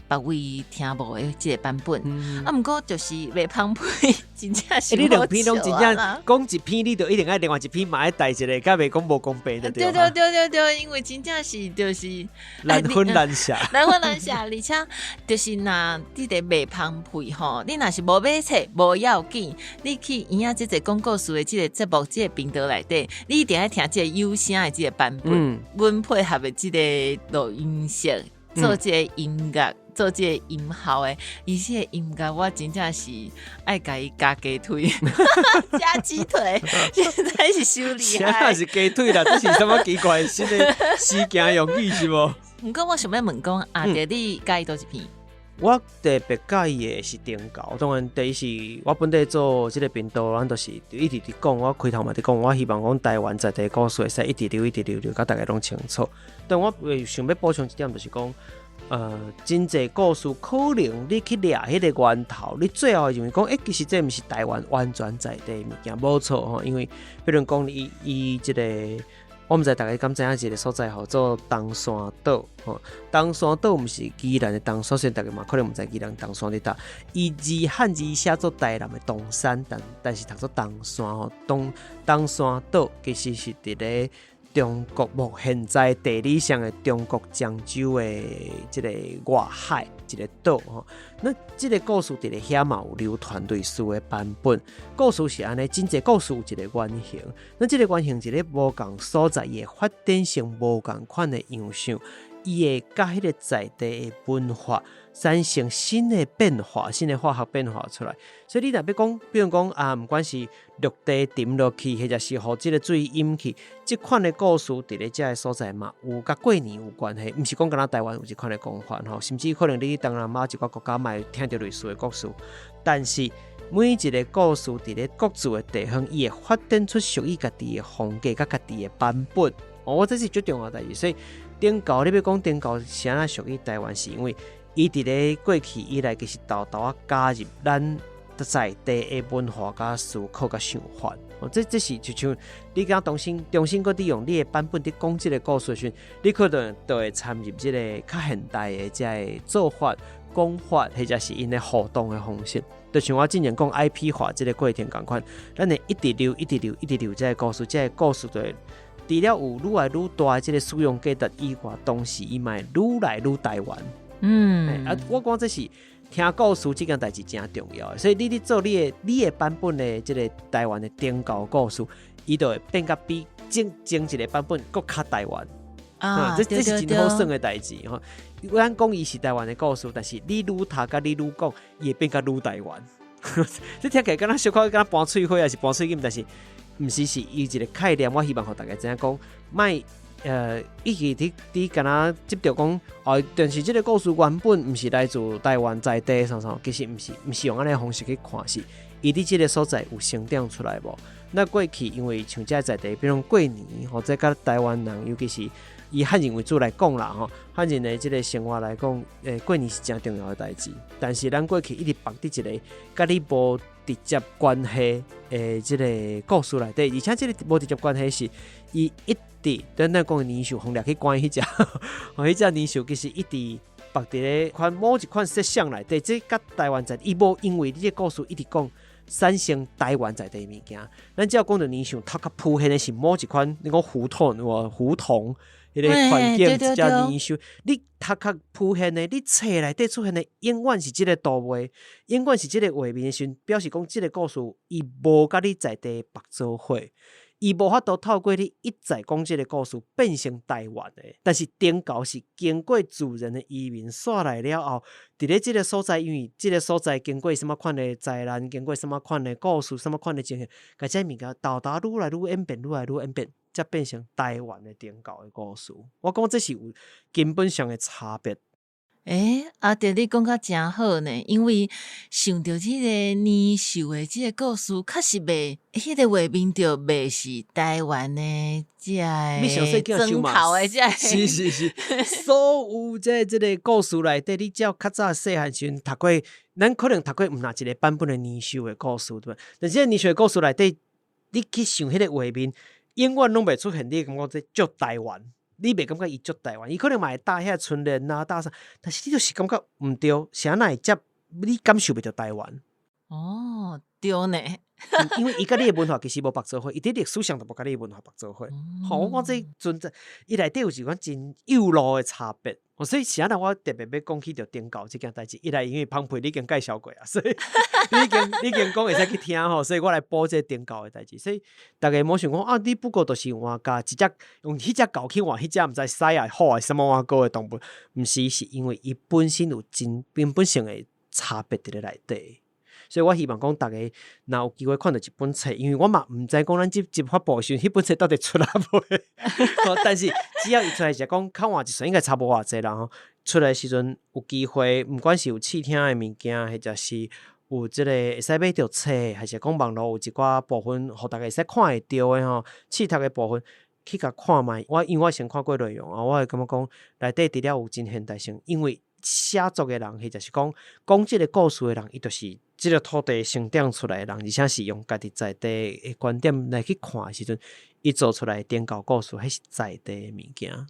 別位聽無的這個版本。啊，毋過就是麥芳屁，真正是你兩篇攏真正講一篇，你就一定愛另外一篇嘛愛帶一個，才袂講無公平的對。對對對對對，因為真正是就是難分難捨，難分難捨，而且就是若你佇麥芳屁吼，你若是無買冊無要緊，你去圓仔姐姐講故事的這個節目這個頻道內底，你一定愛聽這個有聲的這個版本，阮配合的這個錄音室做這個音樂。做這個音效的，伊這個音樂我真正是愛共伊加雞腿，加雞腿，實在是傷厲害。啥是雞腿啦？這是啥物奇怪的新的時行用語是無？毋過我想欲問講，阿德你佮意佗一篇？我特別佮意的是頂猴，當然第一是我本底做這個頻道，咱就是一直佇講，我開頭嘛佇講，我希望講台灣在地故事會使一直流，一直流，流，共逐家攏清楚。但我會想欲補充一點，就是講，真濟故事可能你去掠彼個源頭，你最後會認為講，欸，其實這毋是台灣完全在地的物件，無錯吼。因為比如講，伊這個，我毋知逐家敢知影一個所在號做東山島吼。東山島毋是宜蘭的東山，雖然逐家嘛可能毋知宜蘭東山佇佗。伊字漢字寫做台南的東山，但是讀做東山吼。東山島其實是佇咧中國目現在地理上的中國漳州的這個外海一個島吼。那這個故事佇咧遐嘛有流傳類似的版本。故事是按呢，真濟故事有一個原型。那這個原型一個無仝所在，伊會發展成無仝款的樣式，伊會佮彼個在地的文化產生新的變化，新的化學變化出來。所以你若欲講，比如講啊，毋管是陸地沉落去，或者是予這個水淹去，這款的故事佇咧遮个所在嘛，有佮過年有關係，毋是講干焦台灣有這款的講法吼，甚至可能你去東南亞一寡國家嘛會聽著類似的故事。但是每一個故事佇咧各自的地方，伊會發展出屬於家己的風格佮家己的版本。哦，這是最重要的代誌。所以頂猴，你欲講頂猴是按怎屬於台灣，是因為伊佇咧過去以來，其實沓沓仔加入咱在地的文化、佮思考、佮想法。哦，這是就像你敢重新重新閣利用你的版本佇講這個故事的時陣，你可能就會參入這個較現代的這个做法、講法，或者是𪜶的互動的方式。就像我之前講 IP 化這個過程仝款，咱會一直流、一直流、一直流這個故事，這個故事就會除了有愈來愈大的這個使用價值以外，同時伊嘛會愈來愈台灣。啊，我講這是聽故事這件代誌誠重要的，所以你佇做你的版本的這個台灣的頂猴故事，伊就會變甲比前前一個版本閣較台灣。這是真好耍的代誌吼。咱講伊是台灣的故事，但是你愈讀佮你愈講，伊會變甲愈台灣。這聽起來敢若小可敢若盤喙花，抑是盤喙金，但是毋是，是伊一个概念，我希望予大家知影講，莫一直佇佇敢若執著講，哦，但是這个故事原本毋是來自台灣在地啥啥，其實毋是，毋是用按呢方式去看，是伊佇這个所在有成長出來無？那過去因為像這在地，比如講過年，或者佮台灣人，尤其是以漢人為主來講啦，吼，漢人的這个生活來講，過年是誠重要的代誌。但是咱過去一直縛佇一个佮你無直接關係的這个故事內底，而且這个無直接關係是伊一直等等講年獸予掠去關彼隻，吼，彼隻年獸其實一直縛佇咧款某一款設想內底，這佮台灣在伊無因為你這个故事一直講產生台灣在地的物件，咱只要講著年獸頭殼浮現的是某一款，你講胡同有無胡同彼个環境，一隻年獸，你頭殼浮現的，你冊內底出現的，永遠是這个圖畫，永遠是這个畫面的時陣，表示講這个故事伊無佮你在地縛做伙，伊無法度透過你一再講這个故事變成台灣的。但是頂猴是經過自然的移民徙來了後，佇咧這个所在，因為這个所在經過啥物款的災難，經過啥物款的故事，啥物款的情形，共這物件沓沓愈來愈演變，愈來愈演變，才變成台灣的頂猴的故事。我感覺這是有根本上的差別。欸，阿德你講甲誠好呢，因為想著這个年獸的這个故事，確實袂，彼个畫面就袂是台灣的這个磚頭的這个。是是是，所有這這个故事內底，你只要較早細漢時陣讀過，咱可能讀過毋若一个版本的年獸的故事，對無？但是這個年獸的故事內底，你去想彼个畫面，永遠攏袂出現，你會感覺這足台灣。你袂感覺伊足台灣，伊可能嘛會搭遐春聯啊，搭啥，但是你就是感覺毋對，是按怎會遮你感受袂著台灣？哦，對呢。因為伊佮你的文化其實無縛做伙，伊佇歷史上就無佮你的文化縛做伙。吼，我講這存在，伊內底有一款真幼路的差別。所以是按怎我特別欲講起著頂猴這件代誌，一來因為芳佩你已經介紹過啊，所以你已經講會使去聽吼，所以我來補這個頂猴的代誌。所以逐家莫想講啊，你不過就是換共一隻用彼隻猴去換彼隻毋知獅啊虎啊啥物碗糕的動物，毋是，是因為伊本身有真根本性的差別佇咧內底。所以我希望講，逐家若有機會看著一本冊，因為我嘛毋知講咱這集發布的時陣，彼本冊到底出來未？但是只要伊出來是講較晚一歲，應該差無偌濟啦吼。出來時陣有機會，毋管是有試聽的物件，或者是有這個會使買著冊，還是講網路有一寡部分，予逐家會使看會著的吼，試讀的部分去共看覓。我因為我先看過內容啊，我會感覺講內底除了有真現代性，因為寫作的人，或者是講講這個故事的人，伊就是這個土地成長出來的人，而且是用家己在地的觀點來去看的時陣，伊做出來的頂猴故事，彼是在地的物件。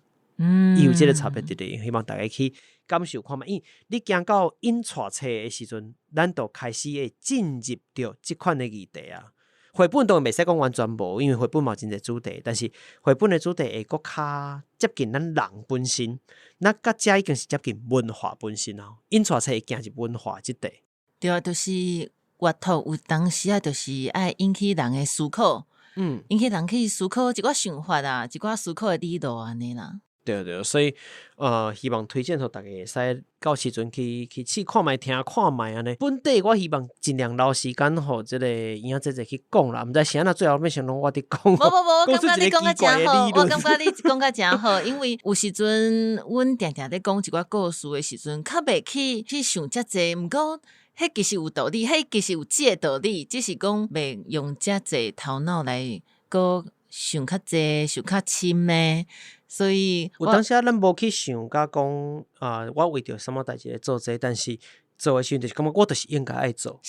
伊有這個差別佇咧，希望大家去感受看覓。因為你行到印刷冊的時陣，咱就開始會進入著這款的議題啊。繪本當然袂使講完全無，因為繪本嘛有真濟主題，但是繪本的主題會閣較接近咱人本身，那佮遮已經是接近文化本身啊。印刷冊會行入文化這塊。對啊，就是閱讀有當時啊，就是愛引起人的思考，引起人去思考一寡想法啊，一寡思考的理路按呢啦。對對，所以希望推薦予大家會使到時陣去試看覓，聽看覓按呢。本底我希望盡量留時間予這個營養姐姐去講啦，毋知是按怎最後變成攏我佇講。無無無，我感覺你講甲誠好，我感覺你講甲誠好，因為有時陣阮定定咧講一寡故事的時陣，較袂去想遮濟，毋過彼其實有道理，彼其實有這個道理，只是講袂用遮濟頭腦來閣想較濟、想較深的。所以有當時啊，咱無去想甲講啊，我為著啥物代誌來做這個，但是做的時陣就是感覺我就是應該愛做。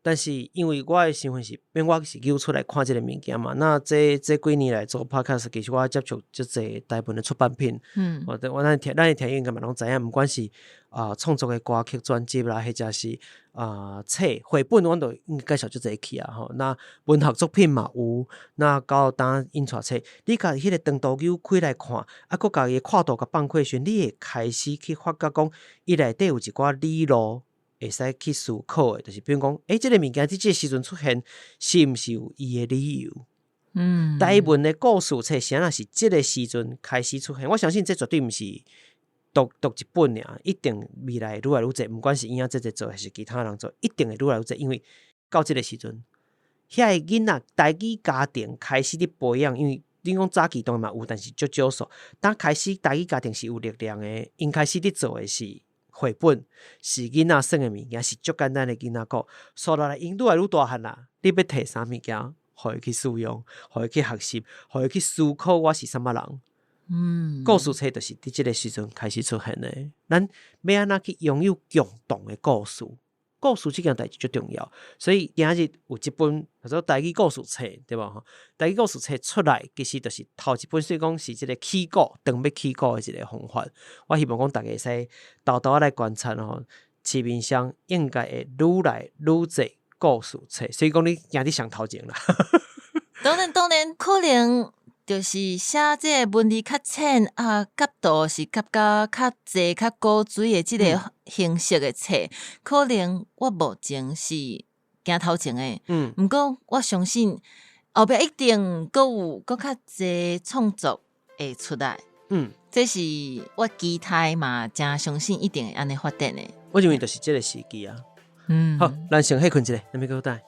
但是因為我的身份是，變我是揪出來看這个物件嘛。那這幾年來做 podcast，其實我接觸足濟台文的出版品。我咱的聽應該嘛攏知影，毋管是啊創作的歌曲專輯啦，或者是啊冊繪本，阮都應該介紹足濟去啊吼。那文學作品嘛有，那到當印刷冊，你共彼个長途扭開來看，啊，閣共伊的跨度共放開時陣，你會開始去發覺講，伊內底有一寡理路會使去思考的，就是比如講，欸，這個物件佇這個時陣出現，是毋是有伊的理由？台文的故事冊啥若是這個時陣開始出現，我相信這絕對毋是獨獨一本爾，一定未來愈來愈濟，毋管是營養姐姐做，還是其他人做，一定會愈來愈濟，因為到這個時陣，遐个囡仔台語家庭開始佇培養，因為恁講早期當然嘛有，但是足少數。當開始台語家庭是有力量的，𪜶開始佇做的是繪本，是囡仔耍的物件，是足簡單的囡仔故。煞落來，𪜶愈來愈大漢啦，你欲提啥物件，予伊去使用，予伊去學習，予伊去思考我是啥物人。故事冊就是佇這个時陣開始出現的。咱欲按怎去擁有共同的故事？故事這件代誌足重要，所以今日有這本叫做台語故事冊，對無吼？台語故事冊出來，其實就是頭一本，算講是這个起鼓，當欲起鼓的一个方法。我希望講大家會使沓沓仔來觀察吼，市面上應該會愈來愈濟故事冊，所以講你行佇上頭前啦。當然當然，可能就是寫這个文字較淺啊，角度是較較較濟較古錐的這个形式的冊，可能我目前是行頭前的。毋過我相信後壁一定閣有閣較濟創作會出來。這是我期待嘛，誠相信一定會按呢發展的。我認為就是這个時機啊。好，咱先歇睏一下，咱欲閣轉來。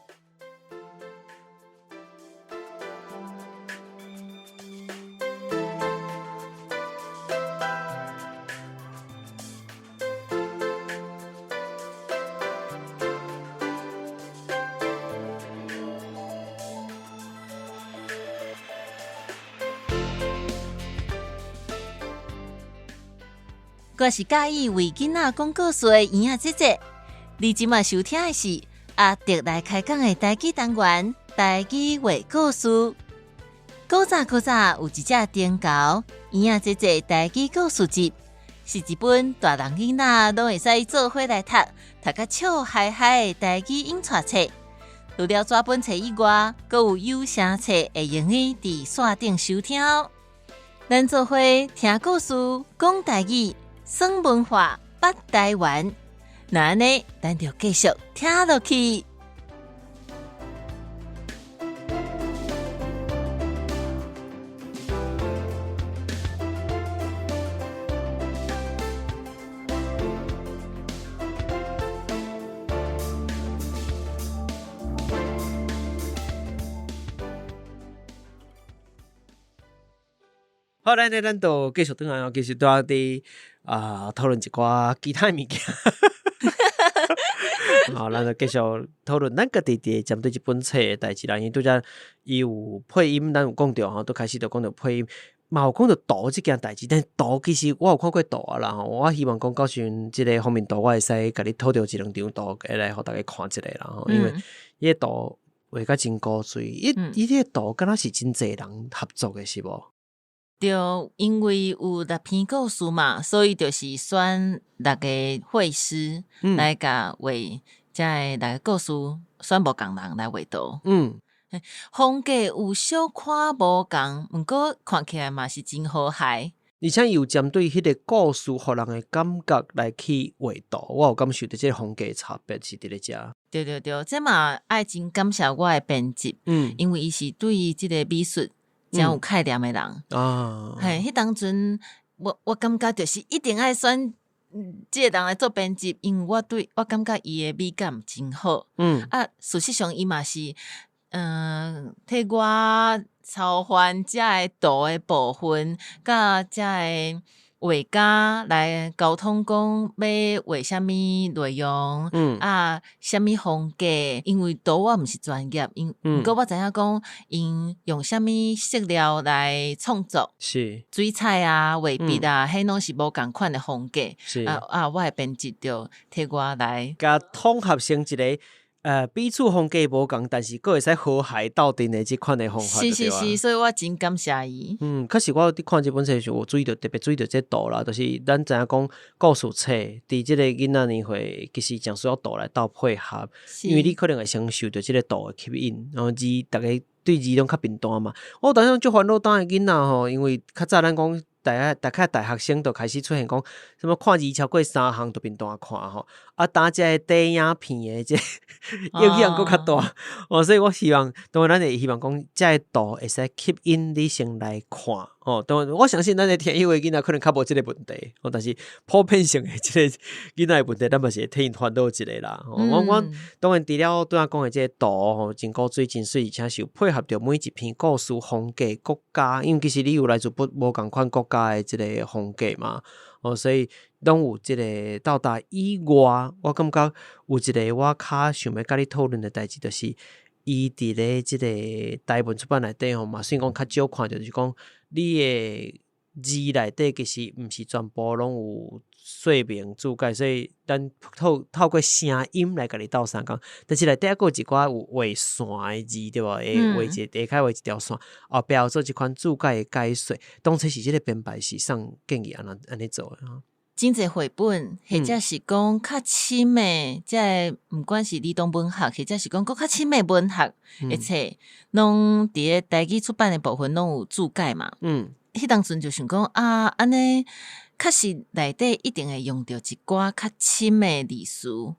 我是佮意為囡仔講故事的圓仔姐姐，你這馬收聽的是阿德來開講的台語單元，台語畫故事。古早古早有一隻丁猴，圓仔姐姐台語故事集，是一本大人囡仔攏會使做伙來讀，讀甲笑嗨嗨的台語音帶冊。除了紙本冊以外，閣有有聲冊會用得佇線頂收聽哦。咱做伙聽故事，講台語，耍文化，捌台灣。若按呢，咱就繼續聽落去。好，咱咧咱就繼續轉來哦。其實拄仔佇啊討論一寡其他的物件。好，咱就繼續討論咱家己佇針對這本冊的代誌啦。因為拄才伊有配音，咱有講著吼，拄開始就講著配音，嘛有講著圖這件代誌。但圖其實我有看過圖啊啦吼。我希望講到時陣這个封面圖，我會使共你討著一兩張圖，會來予大家看一下啦吼。因為伊个圖畫甲真古錐，伊伊這个圖敢若是真濟人合作的是無？對，因為有六篇故事嘛，所以就是選六个繪師來共畫這个六个故事，選無仝人來畫圖。風格有小可無仝，毋過看起來嘛是真和諧。而且伊有針對彼个故事，予人的感覺來去畫圖，我有感受著這个風格差別是佇咧遮。對對對，這嘛愛真感謝我的編輯，因為伊是對這個美術誠有概念的人。嘿，彼當陣我感覺就是一定愛選這个人來做編輯，因為我對我感覺伊的美感真好。啊，事實上伊嘛是，替我操煩這个圖的部分，佮這个畫家來溝通，講欲畫啥物內容，啊，啥物風格，因為圖我毋是專業，因毋過我知影講，𪜶用啥物色料來創作，水彩啊、畫筆啊，彼攏是無仝款的風格。啊啊，我的編輯就替我來，共統合成一个彼此風格無仝，但是閣會使和諧鬥陣的這款的方法。是是是，所以我真感謝伊。嗯，確實我佇看這本冊時，有注意著特別注意著這圖啦，就是咱知影講故事冊佇這个囡仔年歲，其實誠需要圖來鬥配合，因為你可能會先受著這个圖的吸引，然後字逐家對字攏較貧惰嘛。我當時足煩惱當的囡仔吼，因為較早咱講。大概大概大學生就開始出現講，什麼看字超過三行就變大看吼，啊，當這個短影片的這個影響閣較大，哦，所以我希望，當然咱會希望講，這个圖會使吸引你先來看。吼，當然我相信咱的聽友的囡仔可能較無這个問題，吼，但是普遍性的這个囡仔的問題，咱嘛是會替𪜶煩惱一下啦。吼，我當然除了拄仔講的這个圖吼，真古錐真媠，而且是有配合著每一篇故事風格國家，因為其實你有來自不無仝款國家的這个風格嘛，哦，所以攏有這个到達以外，我感覺有一个我較想欲佮你討論的代誌，就是伊佇咧這个台文出版內底吼嘛，算講較少看著，就是講你的字內底其實毋是全部攏有說明注解，所以咱透過聲音來共你鬥相共。但是內底猶閣有一寡有畫線的字對無？會畫一下跤畫一條線，後壁有做這款注解的解說。當初是這个編排是啥建議按怎按呢做的？真濟繪本，或者是講較深的，這个毋管是兒童文學，或者是講閣較深的文學的冊，攏佇咧台語出版的部分攏有注解嘛。彼當陣就想講啊，按呢確實內底一定會用著一寡較深的字詞，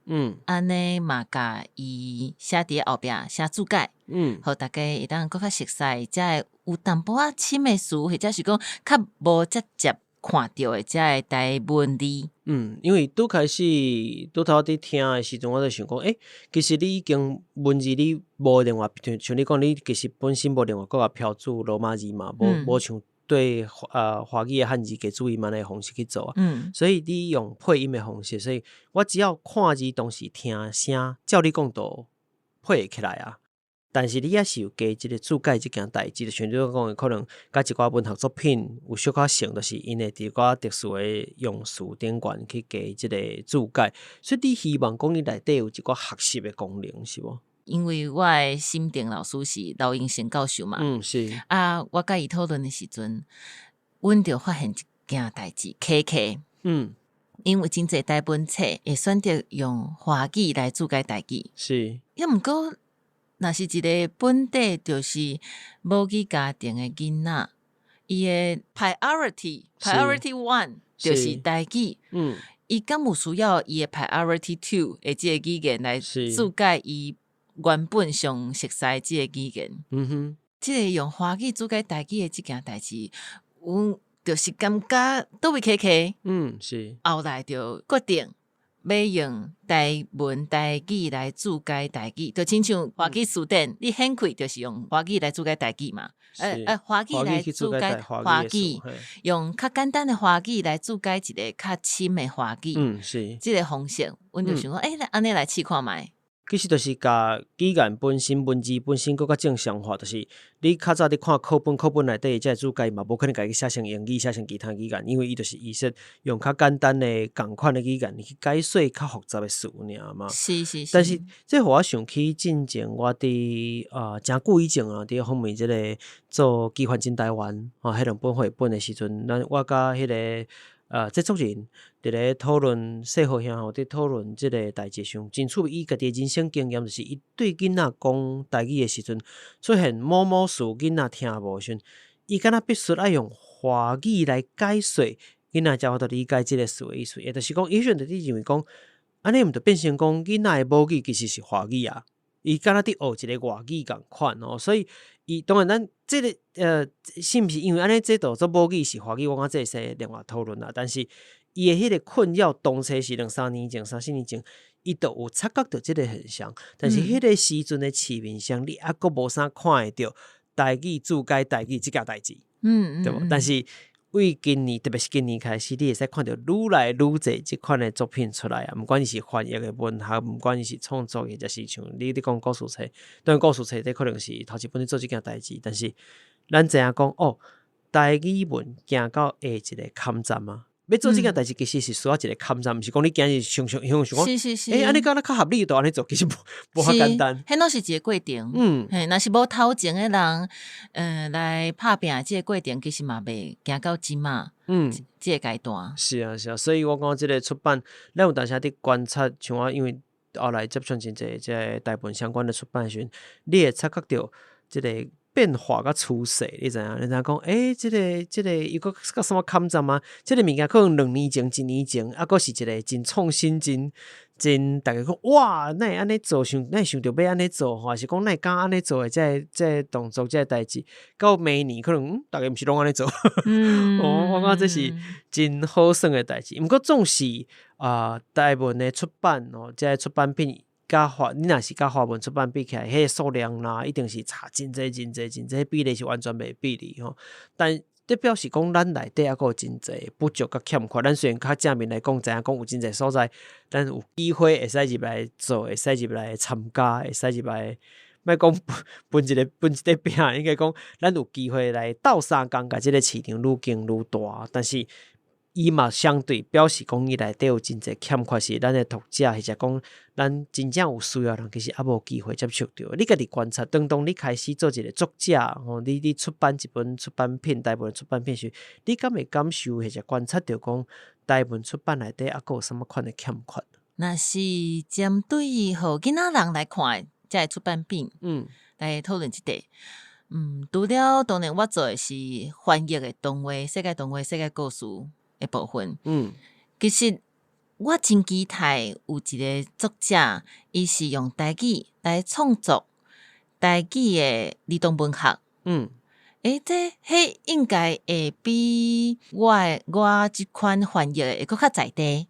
按呢嘛共伊寫佇咧後壁寫注解，予大家會當閣較熟悉，才會有淡薄仔深的詞，或者是講較無直接看著的這个台文字。嗯，因為拄開始拄頭佇聽的時陣，我就想講，欸，其實你已經文字你無另外，像你講，你其實本身無另外閣共標註羅馬字嘛，無無像對華語的漢字加注音按呢方式去做啊。所以你用配音的方式，所以我只要看字同時聽聲，照你講都配會起來啊。但是你猶是有加這个注解這件代誌，就像你講的，可能佮一寡文學作品有小可像，就是𪜶會佇一寡特殊的用詞頂懸去加這个注解，所以你希望講你內底有一寡學習的功能，是無？因為我的審定老師是劉英成教授嘛，啊，我佮伊討論的時陣，阮就發現一件代誌，K K，因為真濟台文冊會選擇用華語來注解台語，抑毋過，若是一个本底就是母語家庭的囡仔，伊的 priority one 就是台語，伊敢有需要伊的 priority two 的這个語言來注解伊原本上熟悉的這个語言？這个用華語注解台語的這件代誌，阮就是感覺佗位卡卡。後來就決定欲用台文台語來注解台語，就親像華語詞典，你掀開就是用華語來注解台語嘛。華語來注解華語，用較簡單的華語來注解一个較深的華語。這个方式，阮就想講，欸，按呢來試看覓。其實就是共語言本身、文字本身閣較正常化，就是你較早佇看課本，課本內底這个注解嘛，無可能共伊寫成英語、寫成其他語言，因為伊就是預設用較簡單的仝款的語言去解說較複雜的詞爾嘛。但是這予我想起進前我佇誠久以前啊，佇訪問這个做《奇幻真台灣》吼，彼兩本繪本的時陣，咱我佮彼个製作人佇咧討論細號兄吼，佇討論這个代誌時，真趣味。伊家己的人生經驗就是，伊對囡仔講台語的時陣，出現某某詞囡仔聽無時陣，伊敢若必須愛用華語來解說，囡仔才有法度理解這个詞的意思。也就是講，伊彼陣就佇認為講，按呢毋就變成講囡仔的母語其實是華語啊。伊敢若佇學一个外語仝款哦，所以伊當然咱這个是毋是因為按呢這就做母語是華語，我感覺這會使另外討論啦。但是伊的彼个困擾，當初是兩三年前、三四年前，伊就有察覺著這个現象。但是彼个時陣的市面上，你猶閣無啥看會著台語注解台語這件代誌，對無？但是為今年，特別是今年開始，你會使看著愈來愈濟這款的作品出來啊！毋管伊是翻譯的文學，毋管伊是創作，或者是像你佇講故事冊，當然故事冊這可能是頭一本咧做這件代誌，但是咱知影講哦，台語文行到下一个坎站啊！欲做這件代誌，其實是需要一个坎站，毋是講你今日想想想想講，欸，按呢敢若較合理，就按呢做，其實無遐簡單。彼攏是一個過程。嘿，若是無頭前的人，來拍拚這個過程，其實嘛袂行到這馬，這個階段。是啊，是啊，所以我感覺這个出版，咱有當時佇觀察，像我因為後來接觸真濟這个台文相關的出版時陣，你會察覺著這个變化佮趨勢，你知影？你知影講，欸，這個又閣閣啥物坎站啊？這個物件可能2年前、一年前，猶閣是一個真創新、真真逐家講哇，哪會按呢做？想哪會想著欲按呢做？吼，還是講哪會敢按呢做的這个這个動作、這個代誌？到明年可能，逐家毋是攏按呢做。哦，我感覺這是真好耍的代誌。毋過總是啊，台文的出版哦，這个出版品。佮華，你若是佮華文出版比起來，彼个數量啦，一定是差真濟真濟真濟，比例是完全袂比哩吼。但這表示講，咱內底猶閣有真濟不足佮欠缺。咱雖然較正面來講，知影講有真濟所在，咱有機會會使入來做，會使入來參加，會使入來，莫講分一个分一塊餅，應該講咱有機會來鬥相共，共這个市場愈經愈大。但是伊嘛相對表示講，伊內底有真濟欠缺，是咱的讀者，或者講咱真正有需要的人，其實猶無機會接觸著。你家己觀察，當你開始做一個作者，吼，你出版一本出版品，台文出版品時，你敢會感受或者觀察著講，台文出版內底猶閣有啥物款的欠缺？若是針對予囡仔人來看，這个出版品，來討論這塊。除了當然我做的是翻譯的動畫、世界動畫、世界故事的部分，其實我真期待有一個作者，伊是用台語來創作台語的兒童文學。欸，這彼應該會比我這款翻譯的會閣較在地。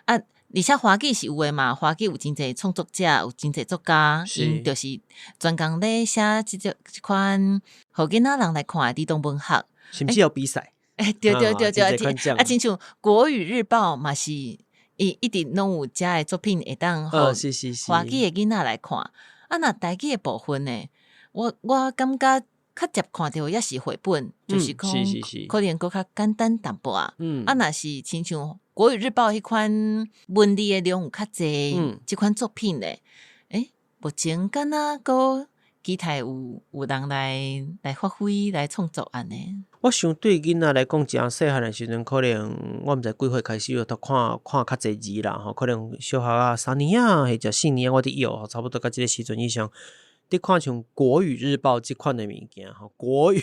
啊，而且華語是有的嘛，華語有真濟創作者，有真濟作家，𪜶就是專工咧寫這款予囡仔人來看的兒童文學，甚至有比賽。欸，對對對對，啊，親像國語日報嘛是，伊一直攏有遮的作品會當予華語的囡仔來看。啊，若台語的部分呢，我感覺較捷看著也是繪本，就是講可能閣較簡單淡薄仔。啊，若是親像國語日報彼款文字的量有較濟，這款作品咧，欸，目前敢若閣期待有人來發揮來創作按呢。我想對囡仔來講，誠細漢的時陣，可能我毋知幾歲開始就看看較濟字啦吼，可能小學啊3年仔或者4年仔，我佇幼差不多到這个時陣以上，你看像國語日報這款的物件吼，國語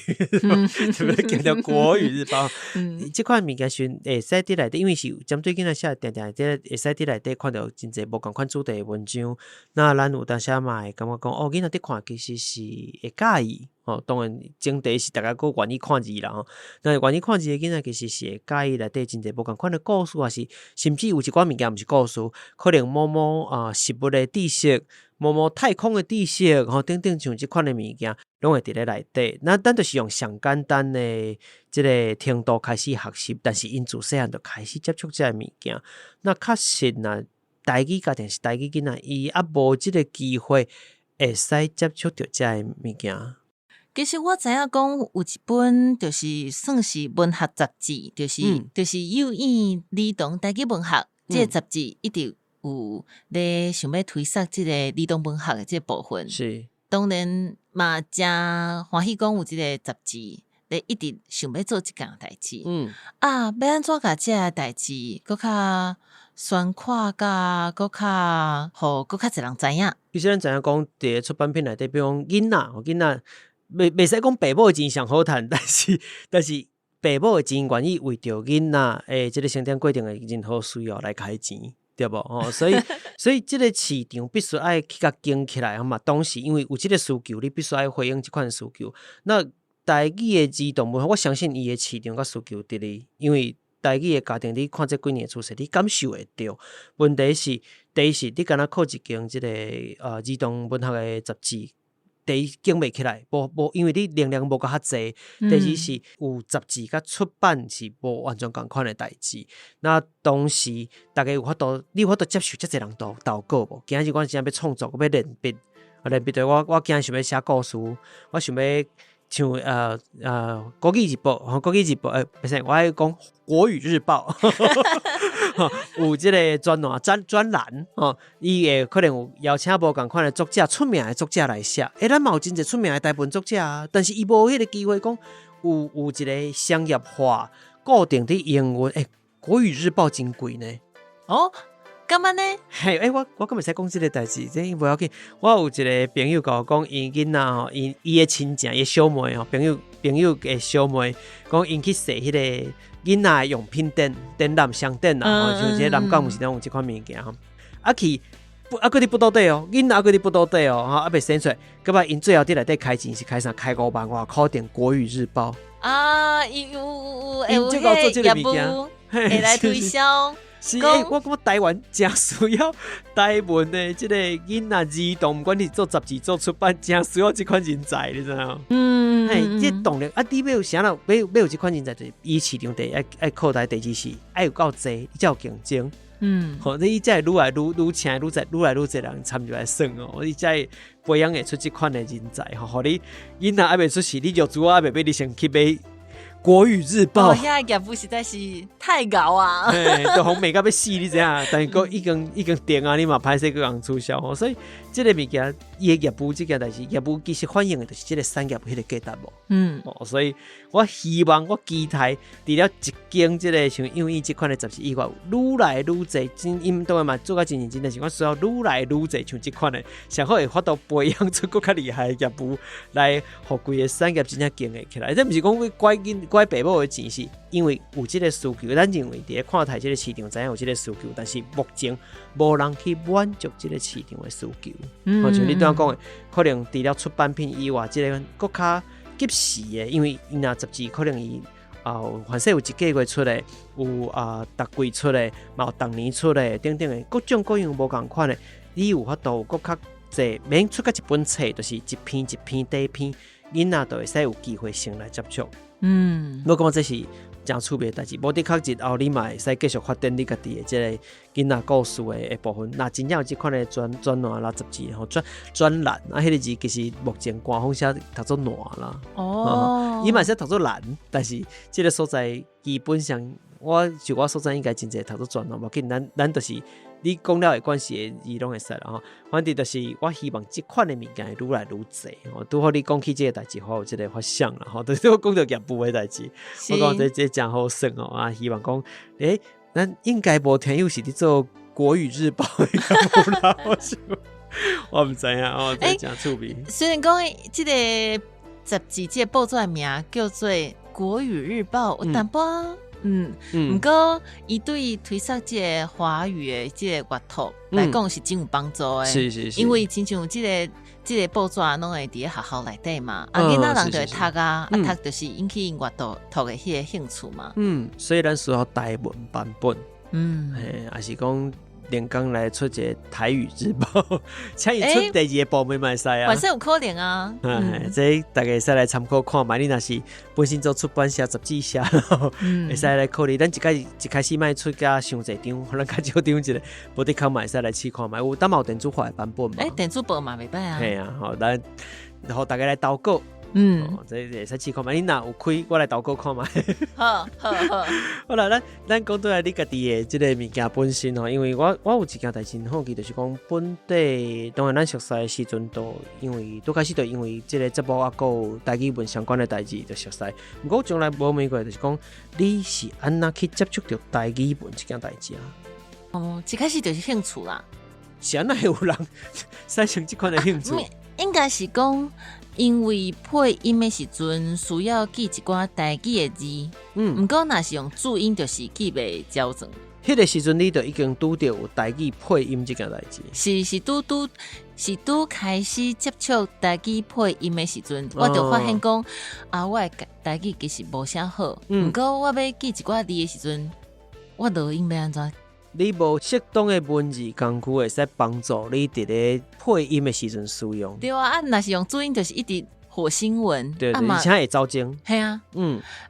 特別強調國語日報，這款物件時會使佇內底，因為是針對囡仔寫，定定佇會使佇內底看著真濟無仝款主題的文章。那咱有當時嘛會感覺講，哦，囡仔佇看其實是會佮意。吼，當然前提是逐家閣願意看字啦吼。那願意看字的囡仔，其實是會佮意內底真濟無仝款的故事，抑是甚至有一寡物件毋是故事，可能某某啊食物的知識，某某太空的知識，吼等等，像這款的物件，攏會佇咧內底。那咱就是用上簡單的這个程度開始學習，但是𪜶自細漢就開始接觸這个物件。那確實若台語家庭是台語囡仔，伊猶無這个機會會使接觸著這个物件。其實我知影講有一本就是算是文學雜誌，就是幼兒兒童台語文學這个雜誌一直有咧想欲推捒這个兒童文學的這个部分。當然嘛，誠歡喜講有這个雜誌咧一直想欲做這件代誌。啊，欲按怎共這个代誌閣較宣傳甲閣較予閣較濟人知影？其實咱知影講，佇咧出版品內底，比如講囡仔，囡仔。袂使講爸母的錢上好趁，但是爸母的錢願意為著囡仔的這个成長過程的任何需要來開錢，對無？吼，所以這个市場必須愛去共經起來嘛。當時因為有這个需求，你必須愛回應這款需求。那台語的兒童文學，我相信伊的市場佮需求佇咧，因為台語的家庭，你看這幾年的趨勢，你感受會著。問題是，第一是，你敢若靠一間這个兒童文學的雜誌。第一經袂起來，無無，因為你能量無夠較濟。第二是有雜誌佮出版是無完全仝款的代誌。那當時逐家有法度，你有法度接受遮濟人投稿無？今仔日我真正欲創作，我欲練筆，練筆對我今仔想欲寫故事，我想欲像國語日報，國語日報，欸，不是，我愛講國語日報，有這个專欄專欄吼，伊會可能有邀請無仝款的作者，出名的作者來寫。欸，咱嘛有真濟出名的台文作者啊，但是伊無彼个機會講有一个商業化固定佇營運。欸，國語日報真貴呢。哦。敢按呢？嘿，欸，我敢會使講這个代誌？這無要緊。我有一个朋友共我講，𪜶囡仔吼，伊的親情，伊的小妹吼，朋友的小妹，講𪜶去踅彼个囡仔的用品店展覽商店啦，吼，像這个南港毋是攏有這款物件吼，啊去，啊，閣佇腹肚底哦，囡仔閣佇腹肚底哦，吼，啊未生出來，閣擺𪜶最後佇內底開錢是開啥？開5萬外箍訂國語日報。啊，伊有有有，𪜶就𠢕做這个物件，會來推銷。是，欸，我感覺台灣誠需要台文的這个囡仔兒童，毋管你做雜誌、做出版，誠需要這款人才，你知影？嘿，這動力啊，你欲有啥人欲欲有這款人才，就是伊市場第一愛擴大，第二是愛有夠濟，才有競爭。吼，你才會愈來愈愈請愈濟，愈來愈濟人參入來耍哦，你才會培養會出這款的人才，吼，予你囡仔猶未出世，你就主猶未買，你先去買國語日報。哦，遐業務實在是太𠢕啊！嘿，都予賣甲欲死，你知影？但是閣已經定啊，你嘛歹勢閣共取消吼，所以這个物件，伊的業務這件代誌，業務其實反映的就是這个產業彼个價值無？哦，所以我希望我期待，除了一間這个像幼語這款的雜誌以外，愈來愈濟，真𪜶當然嘛做甲真認真，但是我需要愈來愈濟像這款的，上好會法度培養出閣較厲害的業務，來予規个產業真正經營起來。這毋是講拐囡拐爸母的錢，是因為有這个需求，咱認為佇咧看待這个市場，知影有這个需求，但是目前無人去滿足這个市場的需求。像你拄仔講的，可能除了出版品以外，這个閣較及時的，因為伊若雜誌可能伊啊，凡勢有一個月出的，有啊，逐季出的，嘛有逐年出的，等等的各種各樣無仝款的，你有法度閣較濟，免出甲一本冊，就是一篇一篇短篇，囡仔就會使有機會先來接觸。我感覺這是誠趣味的代誌，無的確日後你嘛會使繼續發展你家己的這个囡仔故事的部分。若真正有這款的專欄啦、雜誌吼專欄，啊，彼个字其實目前官方寫讀做爛啦。伊嘛會使讀做難，但是這个所在基本上，我就我所知應該真濟讀做專欄，無要緊，咱就是你講了會關係的字攏會使啦吼。反正就是我希望這款的物件會愈來愈濟吼。拄好你講起這个代誌，我有這个發想啦吼。就是我講著業務的代誌，我講這誠好耍哦啊！希望講，欸，咱應該無聽友是佇做國語日報的業務啦，我想我毋知影哦，這誠趣味。雖然講這个雜誌這个報紙的名叫做《國語日報》，有淡薄。毋過伊對推廣這个華語的這个閱讀來講是真有幫助的。因為親像這个報紙攏會佇咧學校內底嘛，啊囡仔人就會讀啊，啊讀就是引起𪜶閱讀讀的彼個興趣嘛。嗯，所以咱需要台文版本。嘿，抑是講連剛來出一个台語日報，請伊出第二個部門嘛會使啊。反正有可能啊。嗯，這大家會使來參考看覓。你若是本身做出版社、雜誌社，會使來考慮。咱一開始莫出甲傷濟張，咱較少張一个，無的確嘛會使來試看覓。有當嘛有電子化的版本嘛？欸，電子報嘛袂歹啊。嘿啊，好，咱予大家來投稿。這會使試看覓。你若有開，我來投稿看覓。好，好，好。好啦，咱講倒來你家己的這个物件本身吼，因為我有一件代誌好奇，就是講本地當然咱熟似的時陣，都因為拄開始就因為這个節目啊，閣有台語文相關的代誌就熟似。毋過我從來無問過，就是講你是按怎去接觸著台語文這件代誌啊？哦，一開始就是興趣啦。是按怎會有人產生這款的興趣？應該是講，因為配音的時陣需要記一寡台語的字，毋過若是用注音，就是記袂焦準。彼个時陣你就已經拄著有台語配音這件代誌。是拄開始接觸台語配音的時陣，我就發現講，啊，我的台語其實無啥好，毋過我欲記一寡字的時陣，我錄音欲按怎？你無適當的文字工具會使幫助你佇咧配音的時陣使用。對啊，啊，若是用注音就是一直火星文，對，對，而且會走鐘。嘿啊，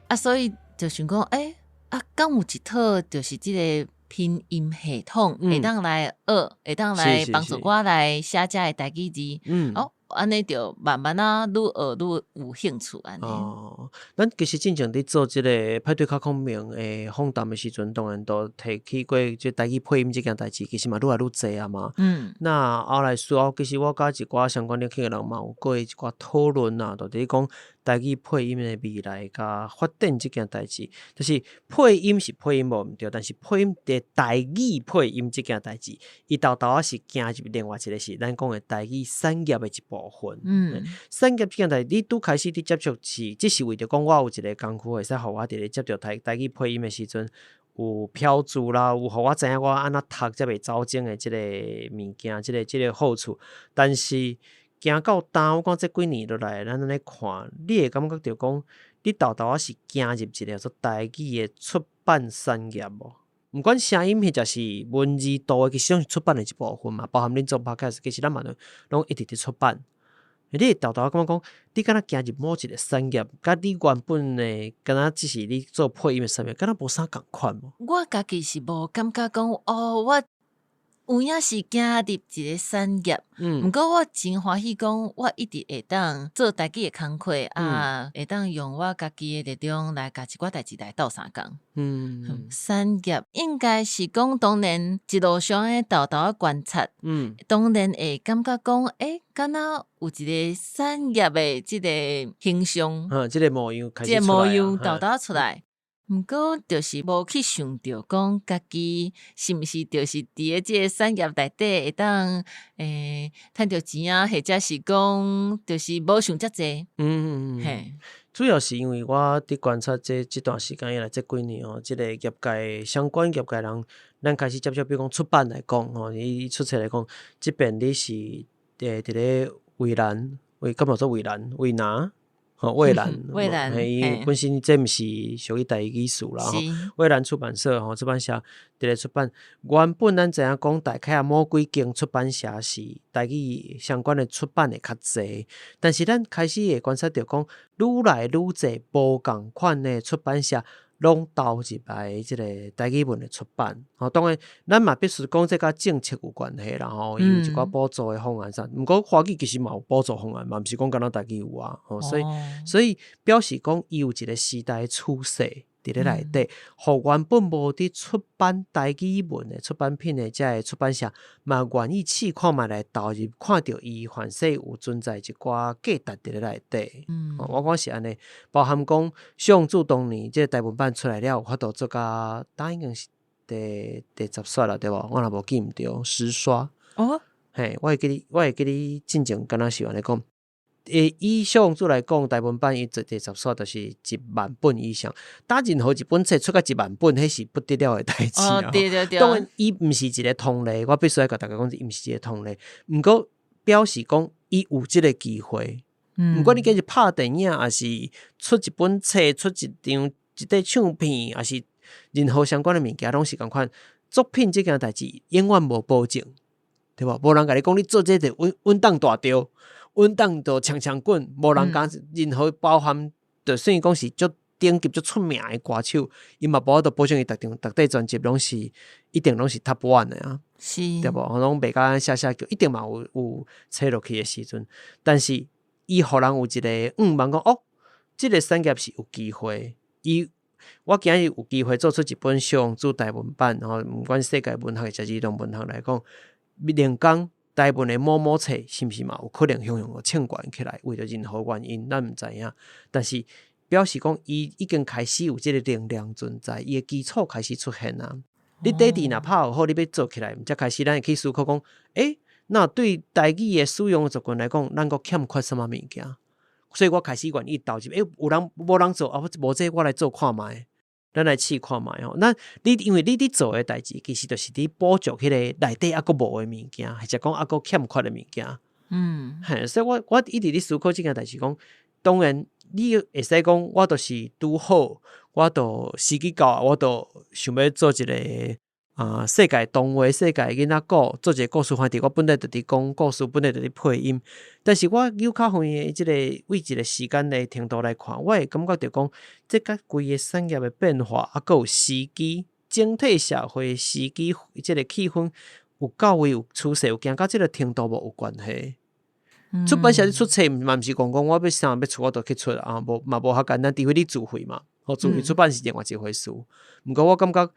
啊，所以就想講，欸，啊，敢有一套就是這个拼音系統，會當來學，會當來幫助我來寫這个台語字。哦，按呢就慢慢仔愈學愈有興趣按呢。哦，咱其實進前佇做這个派對卡孔明的訪談的時陣，當然都提起過這台語配音這件代誌，其實嘛愈來愈濟啊嘛。那後來事後，其實我佮一寡相關領域的人嘛有過一寡討論啊，就佇咧講台語配音的未來佮發展這件代誌，就是配音是配音無毋對，但是配音佇台語配音這件代誌，伊沓沓仔是行入另外一個是咱講的台語產業的一部分。產業這件代誌，你拄開始佇接觸是，只是為著講我有一個工具會使予我佇咧接著台語配音的時陣，有標註啦，有予我知影我按怎讀才袂走鐘的這個物件，這個好處。但是行到今，我講這幾年落來，咱按呢看，你會感覺著講，你沓沓仔是行入一個叫做台語的出版產業無？毋管聲音或者是文字圖的，其實攏是出版的一部分嘛。包含恁做 podcast，其實咱嘛攏一直佇出版。你會沓沓仔感覺講，你敢若行入某一個產業，佮你原本的敢若只是你做配音的產業，敢若無啥仝款無？我家己是無感覺講，哦，我有影是行入一個產業，毋過我真歡喜講，我一直會當做台語的工課，啊，會當用我家己的力量來共一寡代誌來鬥相共。產業應該是講，當然一路上的沓沓仔觀察，當然會感覺講，欸，敢若有一個產業的這個形象，這個模樣開這個模始出來樣沓啊，沓出來。毋過就是無去想著講家己是毋是就是佇咧這個產業內底會當趁著錢啊，或者是講就是無想遮濟。嘿。主要是因為我佇觀察這段時間以來，這幾年吼，這個業界相關業界人，咱開始接觸，比如講出版來講吼，以出冊來講，這邊你是佇咧衛蘭，衛敢有做衛蘭，衛拿？吼，衛蘭，衛蘭，嘿，伊本身這毋是屬於台語詞啦吼。衛蘭出版社吼，出版社佇咧出版，原本咱知影講，大概啊某幾間出版社是台語相關的出版會較濟，但是咱開始會觀察著講，愈來愈濟無仝款的出版社攏投入來這個台語文的出版。吼，當然咱嘛必須講這佮政策有關係啦吼，伊有一寡補助的方案啥，毋過華語其實嘛有補助方案，嘛毋是講干焦台語有啊，吼，所以表示講伊有一個時代趨勢佇咧內底，予原本無佇出版台語文的出版品的這个出版社，嘛願意試看覓來投入，看著伊凡勢有存在一寡價值佇咧內底。我講是按呢，包含講上主當年這個台文版出來了，有法度做甲，當已經是第10刷啦，對無？我若無記毋對，10刷。嘿，我會記得進前敢若是按呢講。以小王子來講，台文版伊第10刷就是1萬本以上。打任何一本冊出甲一萬本，彼是不得了的代誌啊！對對對。當然，伊毋是一個通例，我必須愛共大家講，伊毋是一個通例。毋過表示講，伊有這個機會。毋管你今日拍電影，抑是出一本冊、出一張一塊唱片，抑是任何相關的物件，攏是仝款。作品這件代誌永遠無保證，對無？無人共你講，你做這個穩穩當大著。穩當就強強滾，無人敢任何包含，就算講是足頂級、足出名的歌手，伊嘛無法度保證伊逐張、逐塊專輯攏是一定攏是 top one 的啊，對無？攏袂甲寫寫叫，一定嘛有切落去的時陣。但是伊予人有一個向望講，哦，這個產業是有機會。伊我今日有機會做出一本小王子台文版，吼，毋管世界文學或者兒童文學來講，另講台文的某某冊是毋是嘛有可能雄雄衝懸起來？為著任何原因，咱毋知影。但是表示講，伊已經開始有這個能量存在，伊的基礎開始出現啊。你底底若拍予好，你欲做起來，才開始咱會去思考講，欸，那對台語的使用族群來講，咱閣欠缺啥物物件？所以我開始願意投入。欸，有人無人做啊？無這我來做看覓，咱來試看覓吼。那你因為你佇做的代誌，其實就是佇補足彼個內底猶閣無的物件，或者講猶閣欠缺的物件。嘿，所以我一直佇思考這件代誌，講當然你會使講，我就是拄好，我就時機到，我就想欲做一個啊世界動畫、世界囡仔故，做一個故事翻譯。我本來就佇講故事，本來就佇配音，但是我有較遠的這個為一個時間的程度來看，我會感覺著講，這佮規个產業的變化，啊，閣有時機，整體社會時機，這個氣氛有到位有趨勢，有行到這個程度無有關係。出版社咧出冊嘛，毋是講講我欲啥欲出我就去出啊，無嘛無遐簡單，除非你自費嘛，吼自費出版是另外一回事。毋過我感覺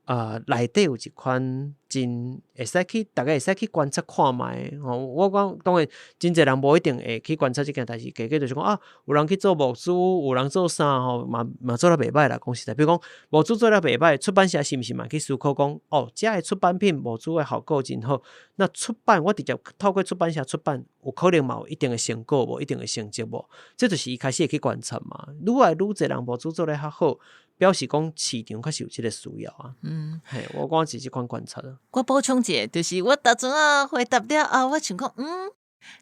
啊，內底有一款一真會使去，逐家會使去觀察看覓吼。我講當然，真濟人無一定會去觀察這件代誌，加加就是講啊，有人去做募資，有人做啥吼，嘛嘛做得袂䆀啦。講實在，比如講募資做得袂䆀，出版社是毋是嘛去思考講，哦，遮的出版品募資的效果真好，那出版我直接透過出版社出版，有可能嘛有一定的成果無，一定的成績無？這就是伊開始會去觀察嘛。愈來愈濟人募資做得較好，表示講市場確實有這個需要啊。嘿，我講是這款觀察啊。我補充一下，就是我當陣仔回答了後，我想講，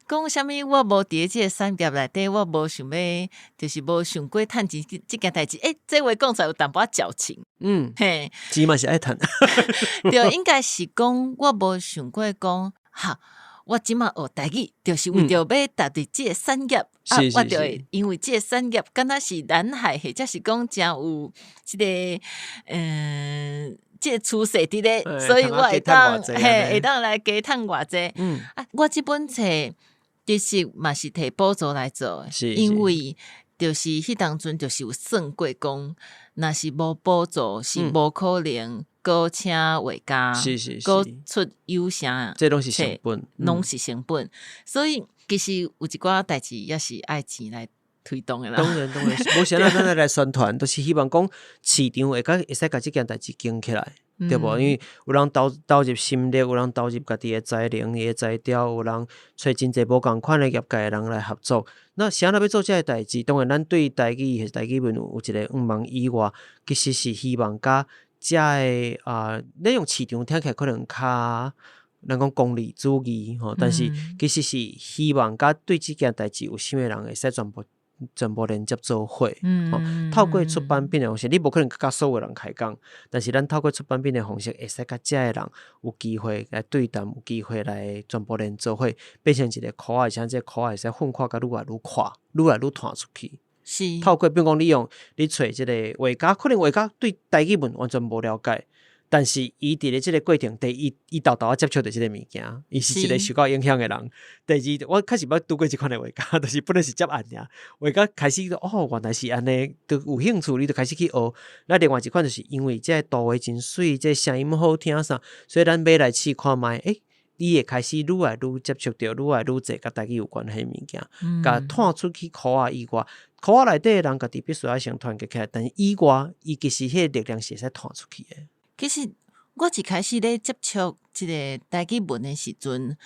講啥物？我無佇咧這個產業內底，我無想欲，就是無想過趁錢這件代誌。欸，這話講出來有淡薄仔矯情。嘿，錢嘛是愛趁。對，應該是講我無想過講，哈，我這馬學台語，就是為著欲踏入這個產業，啊，我就會因為這個產業敢若是藍海，或者是講誠有這個，這個趨勢佇咧，所以我會當嘿，會當來加趁偌濟。啊，我這本冊其實嘛是提補助來做，因為就是彼當陣就是有算過講，若是無補助是無可能閣請畫家，閣出有聲，這攏是成本，攏是成本。所以其實有一寡代誌也是愛錢來推動的啦。當然當然，無啥咱咱來宣傳，就是希望講市場會較會使共這件代誌經起來，對無？因為有人投入心力，有人投入家己的才能、伊的才調，有人揣真濟無仝款的業界的人來合作。那啥人欲做這个代誌？當然，咱對台語或台語文有一個願望以外，其實是希望佮遮的啊，你用市場聽起來可能較咱講功利主義吼，但是其實是希望佮對這件代誌有心的人會使全部全部連接做伙，吼，透過出版品的方式，你無可能佮所有人開講，但是咱透過出版品的方式，會使佮遮的人有機會來對談，有機會來全部連做伙，變成一個箍仔，而且這個箍仔會使分看甲愈來愈闊，愈來愈湠出去。透過比如講，你用你揣這個畫家，可能畫家對台語文完全無了解，但是伊佇咧這個過程，第一，伊沓沓仔接觸著這個物件，伊是一個受到影響的人。第二，我確實捌拄過這款的畫家，就是本來是接案爾，畫家開始哦，原來是按呢，就有興趣，你就開始去學。那另外一款就是因為這個圖畫真媠，這個聲音好聽啥，所以咱買來試看覓，欸，你會開始愈來愈接觸著，愈來愈濟佮台語有關係的物件，共湠出去箍仔以外，箍仔內底的人家己必須愛先團結起來，但是以外，伊其實彼個力量是會使湠出去的。其實我一開始咧接觸這個台語文的時陣，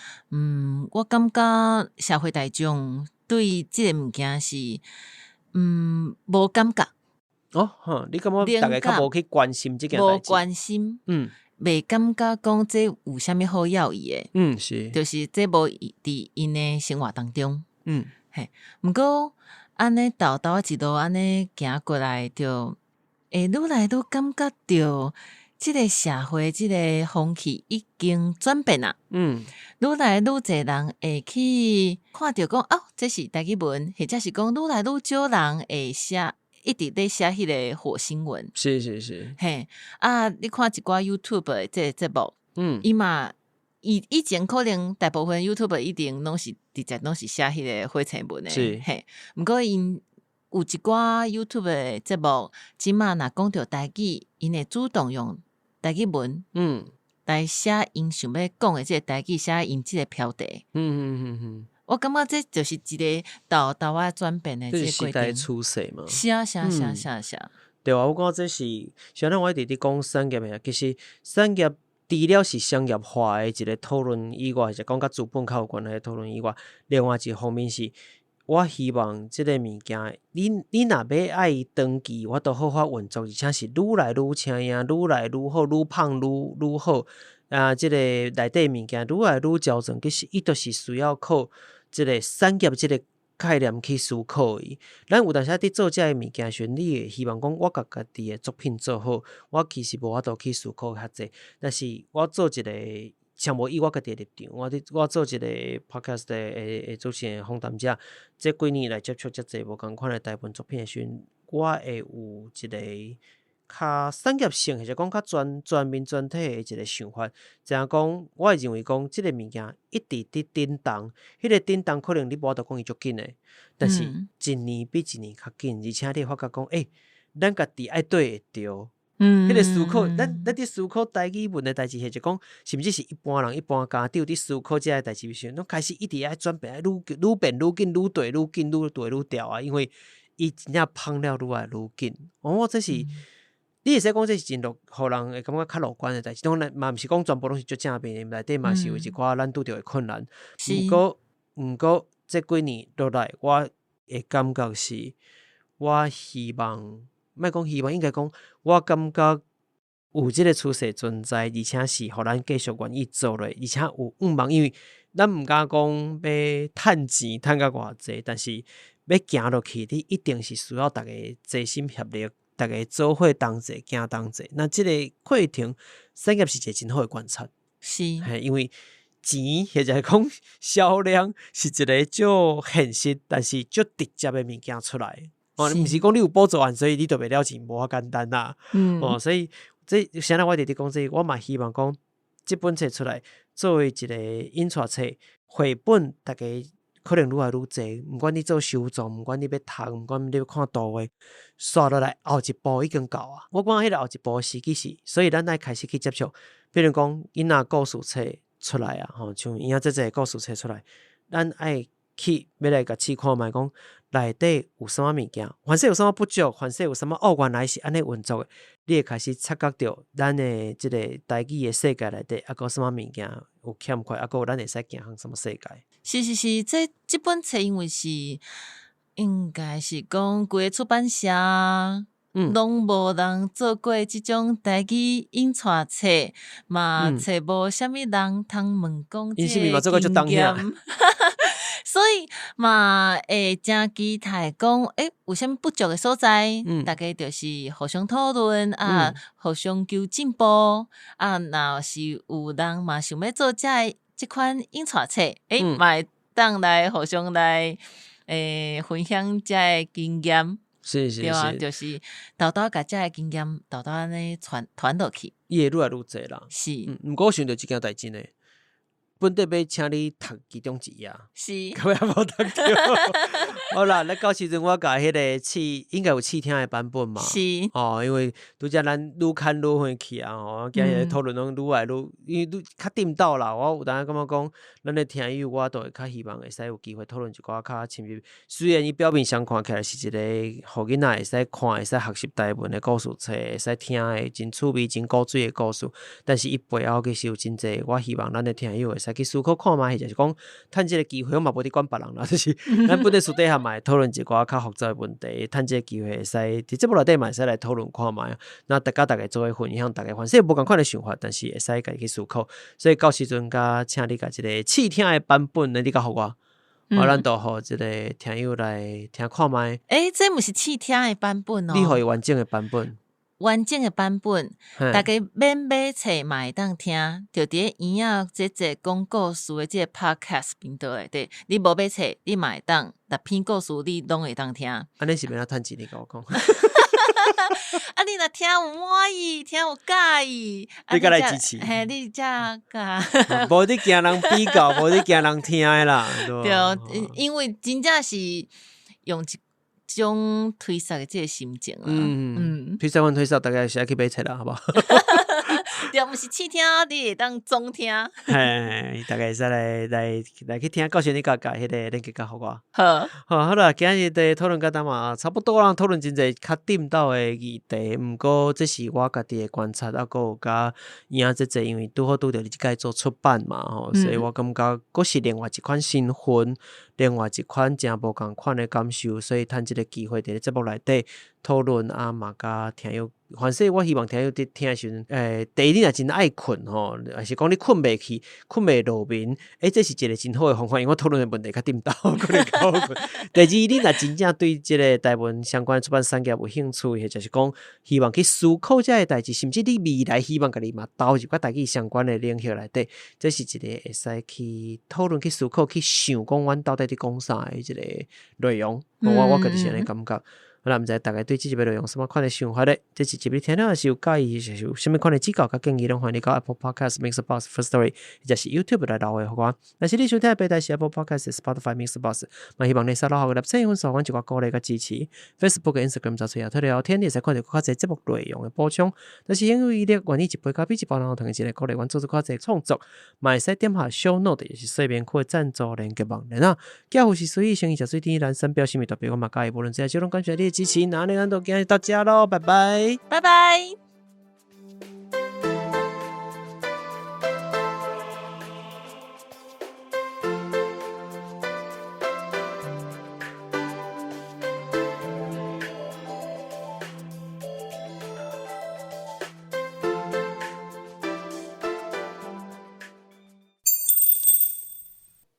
我感覺社會大眾對這個物件是無感覺。哦，吼，你感覺逐家較無去關心這件代誌？無關心，袂感覺講這有啥物好要伊的。就是這無佇𪜶的生活當中。嘿，毋過按呢沓沓仔一路按呢行過來，就會愈來愈感覺著這個社會這個風氣已經轉變啦。愈來愈濟人會去看著講，哦，這是台語文，或者是講愈來愈少人會寫，一直咧寫彼個火星文。嘿，啊，你看一寡 YouTube 的這個節目，伊嘛，伊以前可能大部分 YouTuber 一定攏是直接攏是寫彼個火星文的，嘿，毋過𪜶有一寡 YouTube 的節目，這馬若講著台語，𪜶會主動用台語文來寫𪜶想欲講的這個台語，寫𪜶這個標題。我感覺這就是一個沓沓仔轉變的這個過程。這是時代趨勢嘛。是啊，是啊，是啊，是啊，是啊。對啊，我感覺這是，像咱我一直佇講產業的，其實產業除了是商業化的一個討論以外，或者講佮資本較有關係的討論以外，另外一方面是，我希望這個物件，你若欲愛長期，我都好好運作，而且是愈來愈青影，愈來愈好，愈芳愈愈好。啊，這個內底物件愈來愈焦壯，其實伊就是需要靠這個產業這個概念去思考伊。咱有當時佇做這个物件時陣，你會希望講，我共家己的作品做好，我其實無法度去思考較濟。但是我做一個，像無以我家己的立場，我佇我做一個 podcast 的主持人訪談者，這幾年來接觸遮濟無仝款的台文作品的時陣，我會有一個較產業性，或者講較全面全體的一個想法。知影講，我會認為講，這個物件一直佇振動，彼個振動可能你無法度講伊足緊的，但是一年比一年較緊，而且你會發覺講，欸，咱家己愛對會著。彼个思考，咱佇思考台語文的代誌，或者講，甚至是一般人、一般家長佇思考這个代誌時陣，攏開始一直愛轉變，愛愈愈變愈緊，愈對愈緊，愈對愈牢啊！因為伊真正芳了愈來愈緊。哦，這是，你會使講這是真樂，予人會感覺較樂觀的代誌。當然嘛，毋是講全部攏是足正面的，內底嘛是有一寡咱拄著的困難。毋過，這幾年落來，我的感覺是，我希望，莫講希望，應該講，我感覺有這个趨勢存在，而且是予咱繼續願意做落，而且有向望，因為咱毋敢講欲趁錢趁甲偌濟，但是欲行落去，你一定是需要逐家齊心協力，逐家做伙同齊行同齊。那這个過程，產業是一個真好的觀察。嘿，因為錢或者講銷量是一个足現實，但是足直接的物件出來。哦，毋是講你有補助案，所以你就袂了錢，無遐簡單啦。哦，所以這啥人我佇咧講這個，我嘛希望講這本冊出來作為一個印刷冊繪本，逐家可能愈來愈濟，毋管你做收藏，毋管你欲讀，毋管你欲看圖畫，煞落來後一步已經到啊。我感覺彼个後一步時機是，所以咱愛開始去接觸，比如講囡仔故事冊出來啊，吼，像嬰仔這這故事冊出來，咱愛去欲來共試看覓，講內底有啥物物件，凡勢有啥物不足，凡勢有啥物哦，原來是按呢運作的，你會開始察覺著咱的這个台語的世界內底，猶閣有啥物物件有欠缺，猶閣有咱會使行向啥物世界。是是是，這本冊因為是應該是講規个出版社攏無人做過這種台語印刷冊，嘛揣無啥物人通問講這個經驗，所以嘛會誠期待講，有啥物不足的所在，大家就是互相討論啊，互相求進步啊。若是有人嘛想欲做這个這款印刷冊，嘛會當來互相來分享這个經驗。對啊，就是沓沓共這个經驗沓沓按呢傳傳落去。伊會愈來愈濟啦。毋過我想著一件代誌呢，本底欲請你讀其中一頁，到尾也無讀著。好啦，咱到時陣我共彼個試，應該有試聽的版本嘛？是。哦，因為拄才咱愈牽愈遠去啊，吼，今日討論攏愈來愈，因為愈較踮到啦。我有當感覺講，咱的聽友我都會較希望會使有機會討論一寡較深入。雖然伊表面上看起來是一個予囡仔會使看、會使學習台文的故事冊，會使聽的真趣味、真古錐的故事，但是伊背後其實有真濟，我希望咱的聽友會使去思考看覓，或者是講趁這个機會，我嘛無佇管別人啦，就是咱本底私底下嘛會討論一寡較複雜的問題，趁這个機會會使佇節目內底嘛會使來討論看覓。那大家逐家做伙分享，逐家凡勢無仝款的想法，但是會使家己去思考。所以到時陣共請你共這个試聽的版本呢，你共予我，我咱就予這个聽友來聽看覓。這毋是試聽的版本哦。你予伊完整的版本。完整的版本，逐家免買冊嘛會當聽，就佇咧嬰仔這這講故事的這个 podcast 頻道內底，你無買冊，你嘛會當六篇故事，你攏會當聽。按呢是欲按怎趁錢？你共我講。啊，你若聽有滿意，聽有佮意，你閣來支持。嘿，你才共。無你驚人比較，無你驚人聽的啦。對，因為真正是用一種推捒的這个心情啊。推捒阮推捒，大家是愛去買冊啦，好無？對，毋是試聽，你會當總聽。嘿，大家會使來來來去聽，到時你共共彼个連結共予我。好。好，好啦，今日的討論到這嘛，差不多啦，討論真濟較踮到的議題，毋過這是我家己的觀察，猶閣有佮嬰仔這這，因為拄好拄著你這擺做出版嘛，吼，所以我感覺閣是另外一款身份，另外一款誠無仝款的感受，所以趁這个機會佇咧節目內底討論啊，嘛共聽友，反正我希望聽友佇聽的時陣，第一你若真愛睏吼，抑是講你睏袂去，睏袂落眠，這是一个真好的方法，因為我討論的問題較踮到，可能較好睏。第二，你若真正對這个台文相關的出版產業有興趣，或者是講希望去思考這个代誌，甚至你未來希望家己嘛投入佮台語相關的領域內底，這是一个會使去討論、去思考、去想講阮到底佇講啥的一个內容。我家己是按呢感覺。啊，毋知大家對這集內容啥物款的想法咧？這一集你聽了是有佮意，是有啥物款的指教佮建議，攏歡迎你到 Apple Podcast、MixerBox、Firstory 或者是 YouTube 來留言予我。若是你收聽的平台是 Apple Podcast、Spotify、MixerBox，嘛希望你使留下個粒星分數，阮一寡鼓勵佮支持。Facebook、Instagram 找找亞特聊天，你會使看著閣較濟節目內容的補充。若是行有餘力，願意一杯咖啡、一包人糖，一個鼓勵阮做出較濟創作，嘛會使點下 Show Note，也是說明區的贊助連結網站啊。寄付是隨意，生意食水甜，人生表示物特別，我嘛佮意，無論怎樣，攏感謝你的支持。那按呢，咱就今日到遮囉，拜拜，拜拜。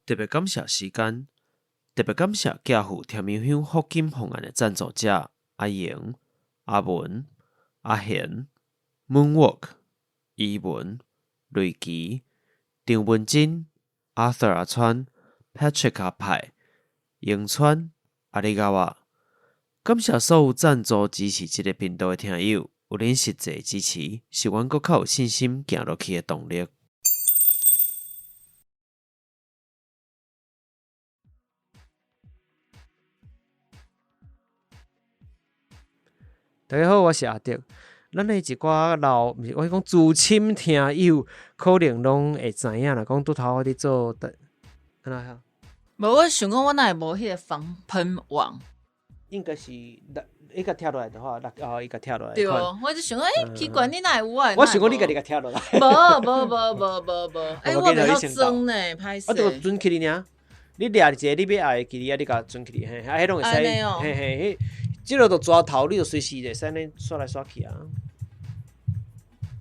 特別感謝時間，特別感謝寄付甜香香福金方案的贊助者阿瑩、阿文、阿賢、Moonwalk、怡文、瑞奇、張文珍、Arthur 阿川、Patrick 阿派、永川、阿里嘎哇。感謝所有贊助支持這個頻道的聽友，有恁實際支持，是阮閣較有信心行落去的動力。大家好，我是阿德。咱的一寡老，毋是我講資深聽友，可能攏會知影啦。講拄頭我佇做，按怎樣？無，我想講，我哪會無彼個防噴網？應該是，伊共拆落來的話，哦，伊共拆落來。對，我就想講，欸，奇怪，你哪會有啊？我想講，你家己共拆落來。無無無無無無，欸，我袂曉裝呢，歹勢。我就準起來爾，你掠一個你欲愛的距離啊，你共準起來，嘿，啊，彼攏會使，嘿嘿，彼，這个就抓頭，你就隨時會使按呢刷來刷去啊。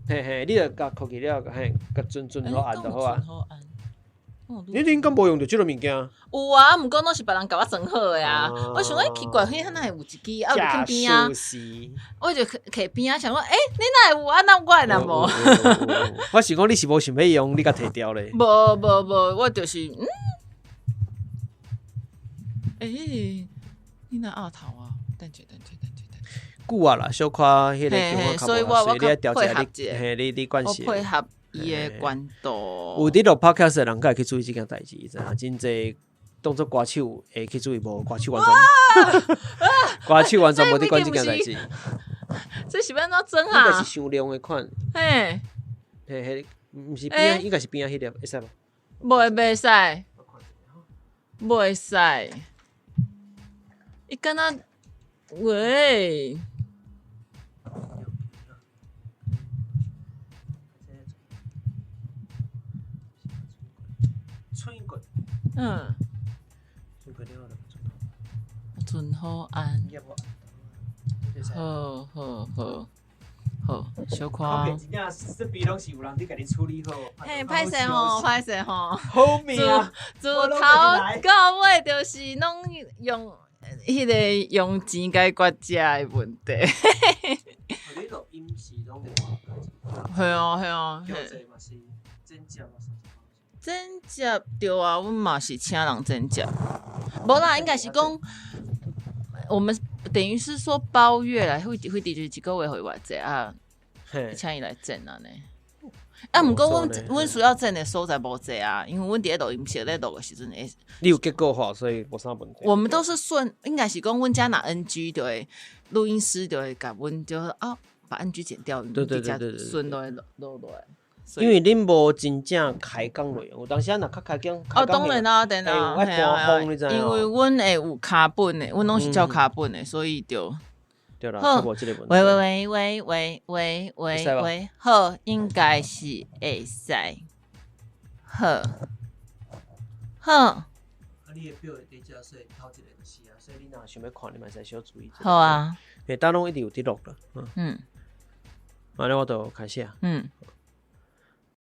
嘿嘿，你就共扣起了，嘿，共準準好按就好啊。你恁敢無用著這个物件？有啊，毋過攏是別人共我裝好的啊。我想講，欸，奇怪，彼哪會有一支啊？我就去邊仔，我就去邊仔想講，欸，你哪會有啊？那我若無？我是講你是無想欲用，你共提掉咧？無無無，我就是嗯。欸，你哪鴨頭啊？等者，等者，等者，等者。久啊啦，小可彼個情況較無，所以你愛調節你，嘿，你你關係。我配合伊的關度。有佇錄 podcast 的人，較會去注意這件代誌，知影？真濟當做歌手會去注意，無歌手完全，歌手完全無佇管這件代誌。這是欲按怎裝啊？應該是傷亮的款。嘿，嘿嘿，毋是邊仔，應該是邊仔彼粒，會使無？袂袂使，袂使。伊敢若喂。嗯。存好按。好好好，好，小看。設備攏是有人佇共你處理好。嘿，歹勢吼，歹勢吼。好命啊！自頭到尾就是攏用彼個用錢解決這个問題。你錄音是攏係啊係啊。剪接對啊，阮嘛是請人剪接。無啦，應該是講，我們等於是說包月來，會會佇就是一個月予伊偌濟啊，請伊來剪按呢。啊，毋過阮阮需要剪的所在無濟啊，因為阮佇咧錄音室咧錄的時陣會。你有結構化，所以無啥問題。我們都是順，應該是講阮遮若 NG 就會錄音師就會共阮就啊把 NG 剪掉，對對對對對，順落來錄落來。因為恁無真正開講內容，有當時啊若較開講，哦，當然啦，當然啦，愛搬風，你知影？因為阮會有腳本的，阮攏是照腳本的，所以就對啦，較無這個問題。喂喂喂喂喂喂喂喂，好，應該是會使，好，好。啊，你的表會佇遮，所以頭一個就是啊，所以你若想欲看，你嘛會使小注意。好啊，欸，當攏一直有佇錄啦，嗯，按呢我就開始啊，嗯。